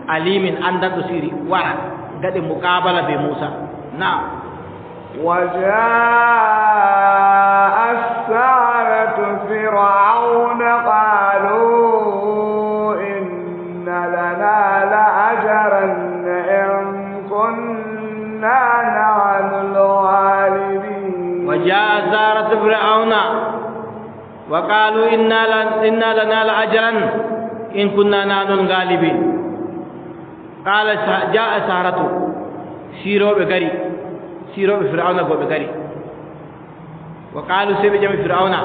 aliimin, anndanɗo siiri, wara, ngaɗen muqaabala bee Muusa. Naam. وجاء السحرة فرعون قالوا إن لنا لأجرا إن كنا نحن الغالبين. وجاء السحرة فرعون وقالوا إن لن-، إن لنا لأجرا إن كنا نحن الغالبين. قال س-، جاء السحرة. Siirooɓe ngari, siirooɓe Firawna go ɓe ngari. Wa qaalu, sey ɓe ƴami Firawna,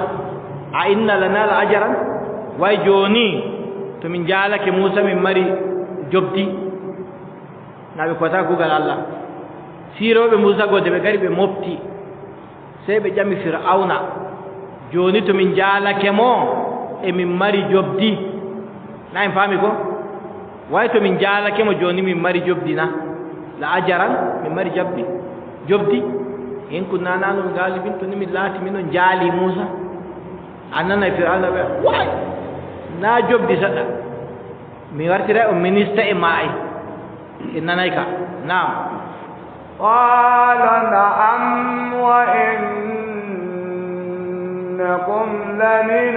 a inna lana la ajran? Way jooni, to min njaalake Muusa, min mari njoɓdi? Naa ɓe kowata kuugal Allah. Siirooɓe Muusa go, nde ɓe ngari, ɓe mofti. Sey ɓe ƴami Firawna, jooni to min njaalake mo, e min mari njoɓdi? Na en paami ko? Way to min njaalake mo jooni, min mari njoɓdi na? La ajaran, min mari jaɓdi, njoɓdi. In kunna nahnu l-gaalibin, to ni min laati min on njaali Muusa. A nanay Firawna wi'a, way! Na njoɓdi seɗɗa. Mi wartiray on minista e maayi. En nanay ka. Naam. قال نعم وإنكم لمن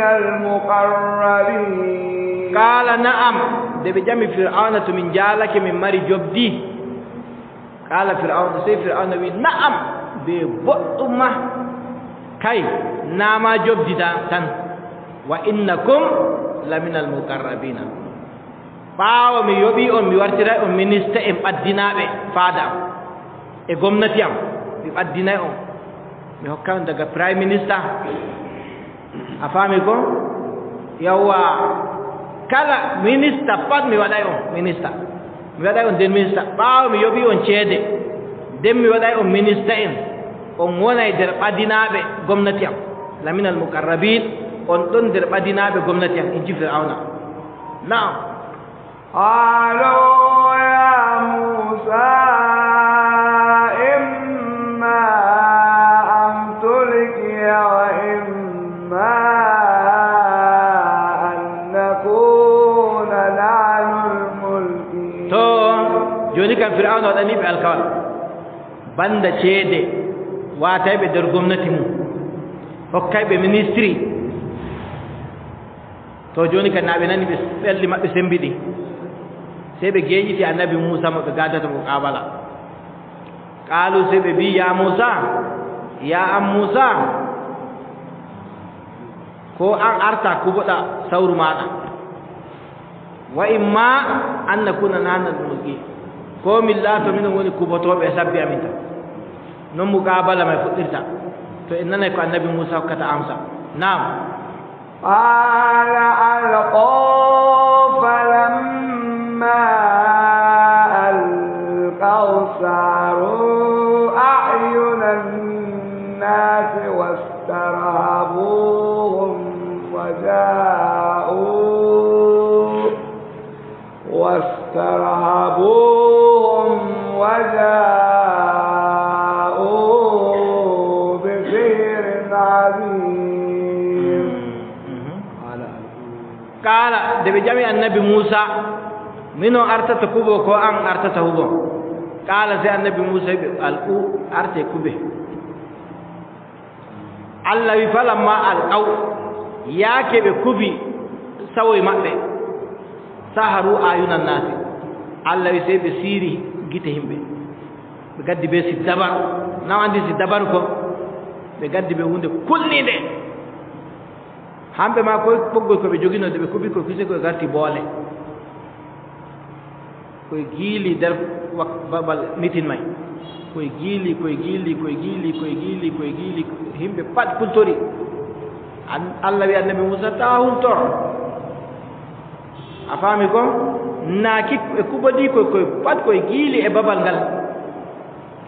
المقربين. Qaala na'am. Nde ɓe ƴami Firawna to min njaalake min mari njoɓdi. Qaala Firawna, sey Firawna wi'i, na'am, bee boɗɗum ma. Kay, na ma njoɓdi ta-, tan. Wa innakum lamina al-muqarrabina. Ɓaawo mi yoɓi on, mi wartiray on minista en ɓaddinaaɓe faada am e gomnati am, mi ɓaddinay on, mi hokkay on daga prime minister. A faami ko? Yawwa, kala minista pat mi waɗay on minista. Mi waɗay on nden minista. Ɓaawo mi yoɓi on ceede, nden mi waɗay on minista en. On wonay nder ɓadinaaɓe gomnati am. Laminal muqarrabin, on ɗon nder ɓadinaaɓe gomnati am, in ji Firawna. Na'am. قالوا يا موسى إما أن تلقي وإما أن نكون نحن الملقين. To, jooni kam Firawna waɗani ɓe alkawal. Banda ceede, waatay ɓe nder gomnati mum. Hokkay ɓe ministri. To, jooni kadi, na ɓe nani ɓe, ɓerɗe maɓɓe sembiɗi. Sey ɓe geeƴiti Annabi Muusa mo ɓe gaadata muqaabala. Qaalu, sey ɓe mbi'i, ya Muusa, ya an Muusa, ko an arta kuboɗa sawru maaɗa. Wa imma an nakuna nahnu al-mulkin. Ko min laato, minon woni kuɓotooɓe e sabbi amin tan. Non muqaabala may fuɗɗirta. To en nanay ko Annabi Muusa hokkata amsa. Naam. قال ألقوا فلما ألقوا سحروا أعين الناس واسترهبوهم وجاءوا واسترهبوهم وجاءوا بسحر عظيم. Qaala, nde ɓe ƴami Annabi Muusa, "Minon artata kuɓo ko an artata huɓo?" Qaala, sey Annabi Muusa wi'i ɓe, "Alqu, arte kuɓe." Allah wi'i, "Falamma alqaw," yaake ɓe kuɓi sawoy maɓɓe, "saharu ayunan naasi." Allah wi'i, sey ɓe siiri gite yimɓe. Ɓe gaddi bee siddabaru. Na o anndi siddabaru ko? Ɓe gaddi bee huunde kulniinde. Hamɓe ma koy ɓoggol ko ɓe jogino nde ɓe kuɓi ko kise ko ɓe garti boole. Koy giili nder wak-, babal mitin may. Koy giili, koy giili, koy giili, koy giili, koy giili. Yimɓe pat kultori. An-, Allah wi'i Annabi Muusa, "Taa hultor." A faami ko? Naaki e kuɓodi koy, koy pat koy giili e babal ngal.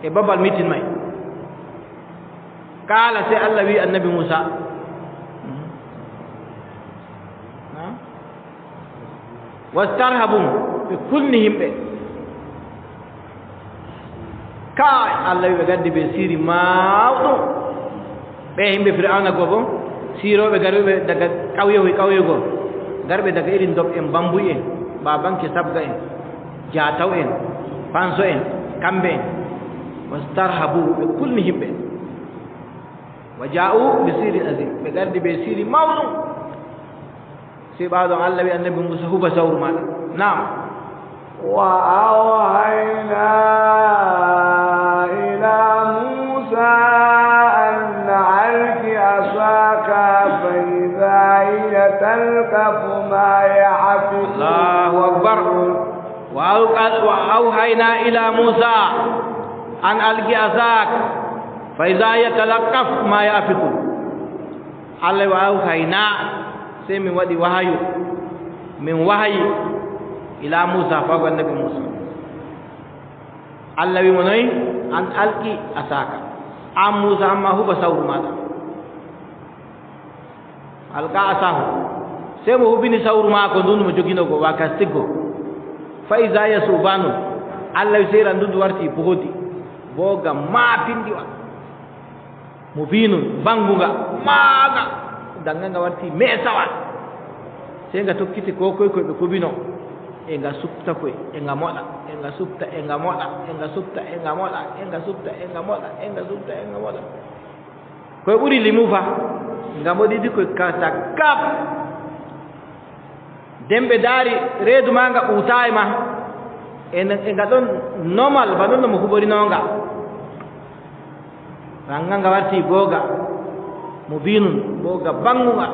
E babal mitin may. Qaala, sey Allah wi'i Annabi Muusa, Wastarhabum, ɓe kulni yimɓe. Kaay, Allah wi ɓe gaddi bee siri mawɗum. Ɓe yimɓe Fir'awna go boo, sirooɓe garɓe daga ƙawyeehoy, ƙawyeehoy go, garɓe daga irin Dob en, Bambuy en, Babanke Sabga en, Jaataw en, Panso en, kamɓe en. Wastarhabu, ɓe kulni yimɓe. Wa jaa'u bi sirrin azim, ɓe gardi bee siri mawɗum. Sey ɓaawo ɗon Allah wi Annabi Muusa, huɓa sawru maaɗa. Naam. وأوحينا إلى موسى أن ألق عصاك فإذا هي تلقف ما يأفكون. Allahu akbar. Wa aw-, wa awhayna ila Muusa an alqi asaak fa iza hiya talaqqaf ma ya'fikun. Allah wi, wa awhayna, sey min waɗi wahayu, min wahayi, ila Muusa, faa go Annabi Muusa. Allah wi mo noy? An alqi asaaka. An Muusa, amma huɓa sawru maaɗa. Alqa asaahu. Sey mo huɓini sawru maako ndun mo jogino go, wa kastiggo. Fa iza hiya su'banun. Allah wi sey ran ndun warti boodi. Booga maapindiwa. Mubinun, baŋguŋga, maŋga, daŋga nga warti meesawa. Sey nga tokkiti koo koy koy ɓe kuɓino. E nga supta koy, e nga moɗa, e nga supta, e nga moɗa, e nga supta, e nga moɗa, e nga supta, e nga moɗa, e nga supta, e nga moɗa. Koy ɓuri limu fa, nga moɗidi koy kata kap. Nden ɓe ndaari reedu maaga ɓuutaay ma, e, e nga ɗon normal, ba non no mo huɓorinooga. Ranga nga warti booga, mubinun, booga baŋguŋga.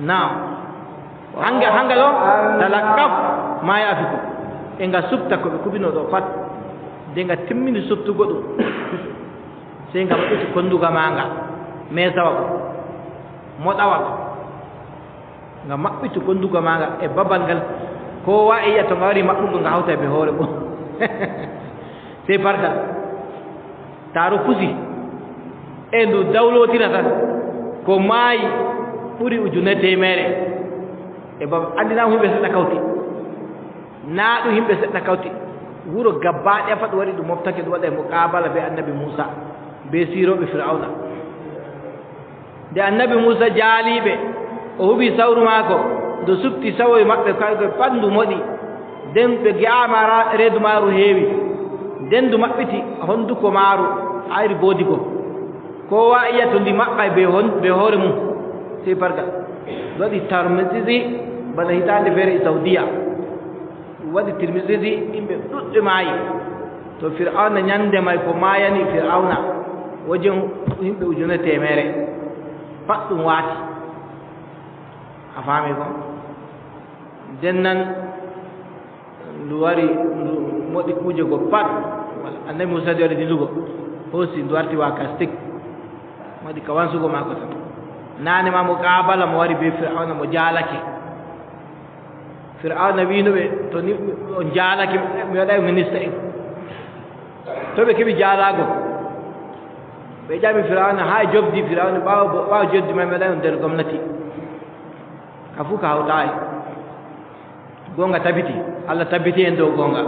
Naam. Hanga, hanga ɗo, talaqqaf ma ya'fikun. E nga supta ko ɓe kuɓino ɗo pat. Nde nga timmini suptugo ɗum, sey nga maɓɓiti konduga maaga, meesawa go, moɗawa go. Nga maɓɓiti konduga maaga e babal ngal. Kowa e yi'a to nga wari maɓɓugo, nga hawta bee hoore mum. Sey bargal. Taaro pusi. E ndu dawlotira tan. Ko maayi ɓuri ujune teemeere. E babal, anndi na yimɓe seɗɗa kawti. Na ɗum yimɓe seɗɗa kawti. Wuro gaba ɗaya pat wari ɗum moftake, ɗum waɗa e muqaabala bee Annabi Muusa, bee siirooɓe Firawna. Nde Annabi Muusa jaali ɓe, o huɓi sawru maako, ndu supti sawoy maɓɓe, kaykoy pat ndu moɗi. Nden ɓe ngi'aama ra-, reedu maaru heewi. Nden ndu maɓɓiti honduko maaru, hayri boodi go. Kowa yi'a to ndi maɓɓay bee hon-, bee hoore mum, sey bargal. Ndu waɗi tarmitsitsi bana hitaande feere e Sawdiya. Ɗum waɗi tirmitsitsi, yimɓe ɗuuɗɓe maayi. To Fir'awna nyannde may ko maayani Fir'awna, wajen yimɓe ujune teemeere. Pat ɗum waati. A faami ko? Nden nan, Ndu wari, ndu moɗi kuuje go pat. Annabi Muusa di waɗi dillugo, hoosi, ndu warti waa kastik. Waɗi ka wansugo maako tan. Naane ma mo qaabala, mo wari bee Fir'awna, mo jaalake. Fir'awna wi'no ɓe, "To ni on jaalake, mi waɗay minista en." To ɓe keɓi jaalaago, ɓe ƴami Fir'awna, haa e jobdi Fir'awna, ɓaawo, ɓaawo jobdi man, mi waɗay on nder gomnati. Ka fuu ka hawtaay. Goonga tabiti, Allah tabiti en dow goonga.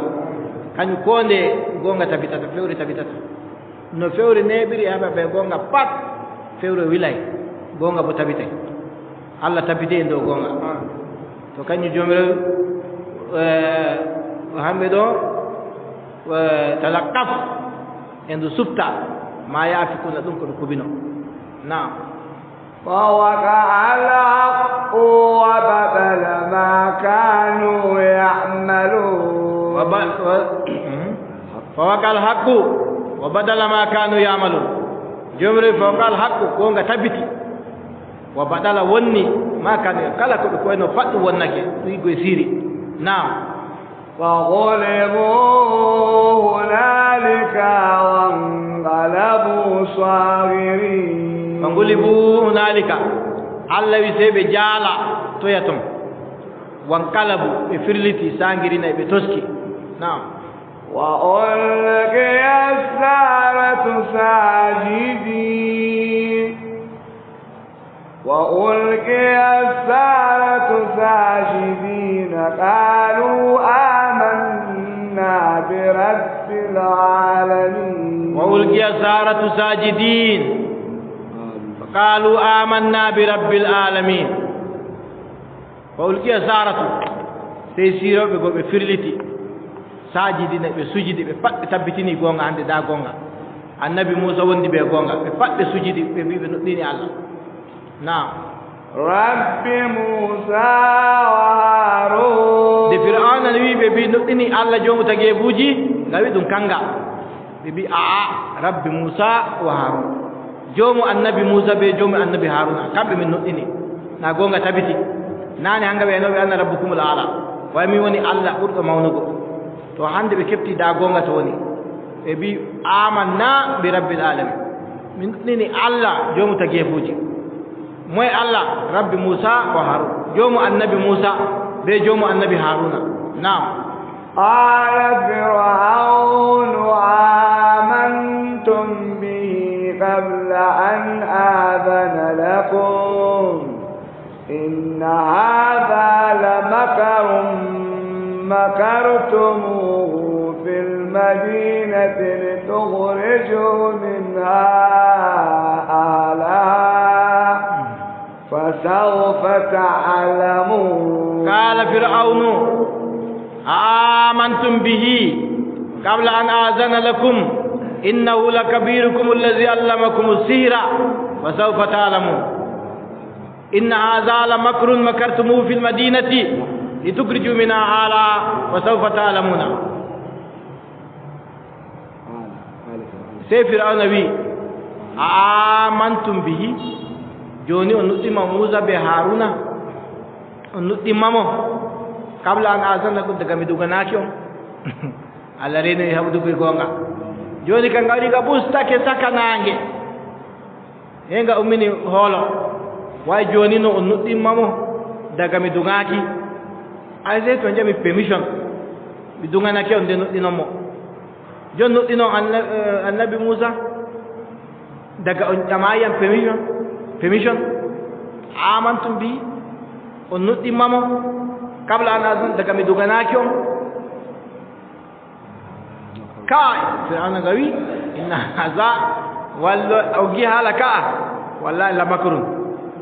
Kanjum koo nde goonga tabitata, fewre tabitata. No fewre neeɓiri e haɓa bee goonga pat, fewre wilay, goonga boo tabitay. Allah tabiti en dow goonga. To kanjum Joomiraawo, eh, hamɓe ɗo, eh, talaqqaf, e ndu supta, ma ya'fikuna, ɗum ko ɓe kubino. Naam. فوقع الحق وبطل ما كانوا يعملون. Wa ba-, wa-, mhm. Fawaqa'al haqqu wa batala ma kanu ya'malun. Joomiraawo, fawaqa'al haqqu, goonga tabiti. Wa batala wonni ma kanu, kala ko ɓe koyno pat ɗum wonnake, ɗum iggoy siiri. Naam. فغلبوا هنالك وانقلبوا صاغرين. Fangulibu hunaalika. Allah wi sey ɓe jaala toya ton. Wanqalabu, ɓe firliti, saangirina, ɓe toski. Naam. وألقي السحرة ساجدين. وألقي السحرة ساجدين قالوا آمنا برب العالمين. وألقي السحرة ساجدين. قالوا آمنا برب العالمين. Wa ulqiya saratu, sey siirooɓe go ɓe firliti, saajidina, ɓe sujidi, ɓe pat ɓe tabbitini goonga, hande ndaa goonga. Annabi Muusa wondi bee goonga, ɓe pat ɓe sujidi, ɓe mbi ɓe nuɗɗini Allah. Naam. رب موسى وهارون. Nde Fir'awna wi'i ɓe mbi nuɗɗini Allah joomu tageefuuji, nga wi'i ɗum kanga. Ɓe mbi, "A'a, Rabbi Muusa wa Haarun." Joomu annabi Muusa bee joomu annabi Haaruna, kamɓe min nuɗɗini. Na goonga tabiti. Naane hanga ɓe no ɓe anna Rabbukumul Aala. Way min woni Allah ɓurɗo mawnugo. To hande ɓe keɓti da goonga to woni. Ɓe mbi, "Amanna bi Rabbil Alamin." Min nuɗɗini Allah joomu tageefuuji. Moy Allah? Rabbi Muusa wa Haarun. Joomu annabi Muusa bee joomu annabi Haaruna. Naam. قال فرعون آمنتم به قبل أن آذن لكم إن هذا لمكر مكرتموه في المدينة لتخرجوا منها أهلها فسوف تعلمون. قال فرعون آمنتم به قبل أن آذن لكم إنه لكبيركم الذي علمكم السحر فسوف تعلمون إن هذا لمكر مكرتموه في المدينة لتخرجوا منها أهلها فسوف تعلمون. Sey Fir'awna wi'i, "A amantum bihi?" Jooni on nuɗɗinma Muusa be Haaruna? On nuɗɗinma mo? "Qabla an azana lakum," daga mi doganaaki on. Allah reenani haɓutugo e goonga. Jooni ka ngari nga ɓustake caka naange. Hee nga ummini hoolo. Way jooni no on nuɗɗinma mo daga mi doganaaki? Ay sey to njami permission. Mi doganake on nde nuɗɗinon mo. Jon nuɗɗinon anna-, eh, annabi Muusa? Daga on ƴamaay yam permission, permission? Amantum bi, on nuɗɗinma mo? Qabla an azan, daga mi doganaaki on? Kaay, Fir'awna nga wi, "Inna haza," wallo, o gi haala ka'a, "wallahi la makrun."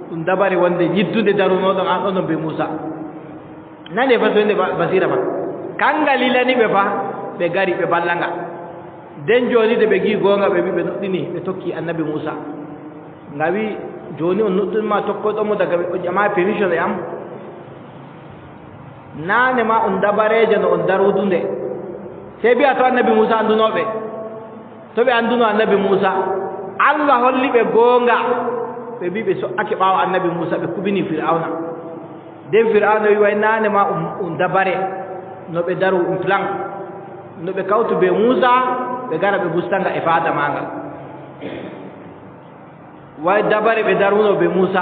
Ɗum dabare wonde nyiddunde darunooɗon an ɗon be Muusa. Nane fa soynde ba-, basira fa. Kanga lilani ɓe fa, ɓe gari ɓe ballanga. Den jooni de ɓe gi goonga ɓe wi ɓe nuɗɗini, ɓe tokki annabi Muusa. Nga wi, "Jooni on nuɗɗinma tokkoyɗon mo daga ɓe o ƴama permission e am?" Nane ma on dabareejo no on darudunde. Sey bi'a to annabi Muusa anduno ɓe. To ɓe anduno annabi Muusa, Allah holli ɓe goonga. Ɓe mbi ɓe so'ake ɓaawo annabi Muusa, ɓe kubini Fir'awna. Den Fir'awna wi, "Way naane ma um, um dabare." No ɓe daru ɗum plan, no ɓe kawtu bee Muusa, ɓe ngara ɓe busta nga e faada maaga. Way dabare ɓe daruno bee Muusa.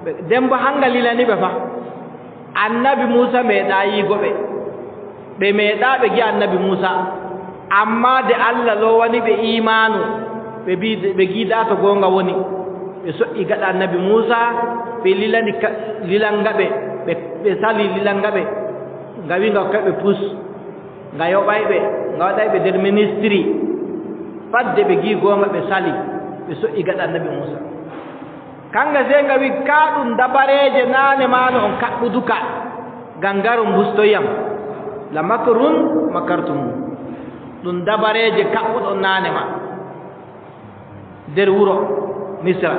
Ɓe, nden boo hanga lilani ɓe fa. Annabi Muusa meeɗaa yiigo ɓe. Ɓe meeɗaa ɓe gi'a Annabi Muusa. Ammaa de Allah lowani ɓe iimaanu, ɓe bi-, ɓe gi'daa to goonga woni. Ɓe so'i gaɗa Annabi Muusa, ɓe lilani ka-, lilanga ɓe, ɓe, ɓe sali lilanga ɓe. Nga wi nga hokka ɓe pus. Nga yoɓay ɓe, nga waɗay ɓe nder ministiri. Fadde ɓe gi'i goonga, ɓe sali, ɓe so'i gaɗa Annabi Muusa. Kanga sey nga wi, "Ka ɗum dabareeje naane ma no on kaɓɓuduka, ngam ngaron mbustoyam. La makrun makartum. Ɗum dabareeje kaɓɓuɗon naane ma nder wuro Misra.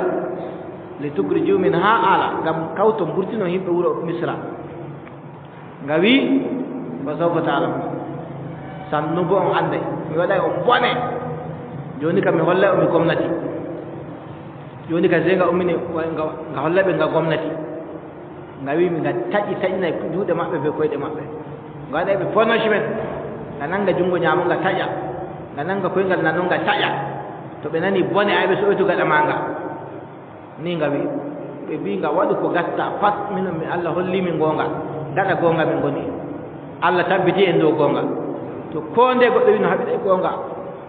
Li tukhriju minha ahla, ngam kawton mburtinon yimɓe wuro Misra." Nga wi, "Fa sawfa ta'lamun." Sannu boo on anday. Mi waɗay on bone. Jooni kam mi hollay on mi gomnati. Jooni kam sey nga ummini, nga, nga hollay ɓe nga gomnati. Nga wi, mi nga taƴi, taƴinay juuɗe maɓɓe bee koyɗe maɓɓe. Nga waɗay ɓe punishment. Nga nanga junngo nyaamo nga taƴa. Nga nanga koyngal nano nga taƴa. To ɓe nani bone, ay ɓe so'oyto gaɗa maaga. Ni nga wi, ɓe mbi nga, "Waɗu ko gatta pat, minon mi Allah holli min goonga, gaɗa goonga min ngoni." Allah tabbiti en dow goonga. To koo nde goɗɗo wi no haɓiday goonga,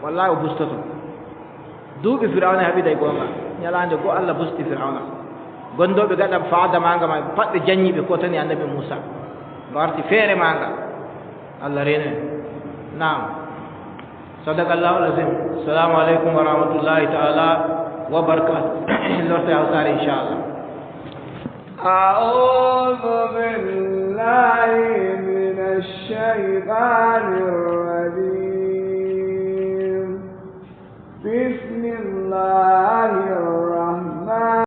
wallahi o bustoto. Duuɓi Firawna haɓiday goonga. Nyalaande go Allah busti Firawna. Gondooɓe gaɗa faada maaga may pat ɓe janyi ɓe kotani Annabi Muusa. Nga warti feere maaga. Allah reeno en. Naam. Sadaqallahul azim. Assalamu alaikum wa rahmatullahi ta'ala wa barakatuh. Lorte Hausaare, inshallah. أعوذ بالله من الشيطان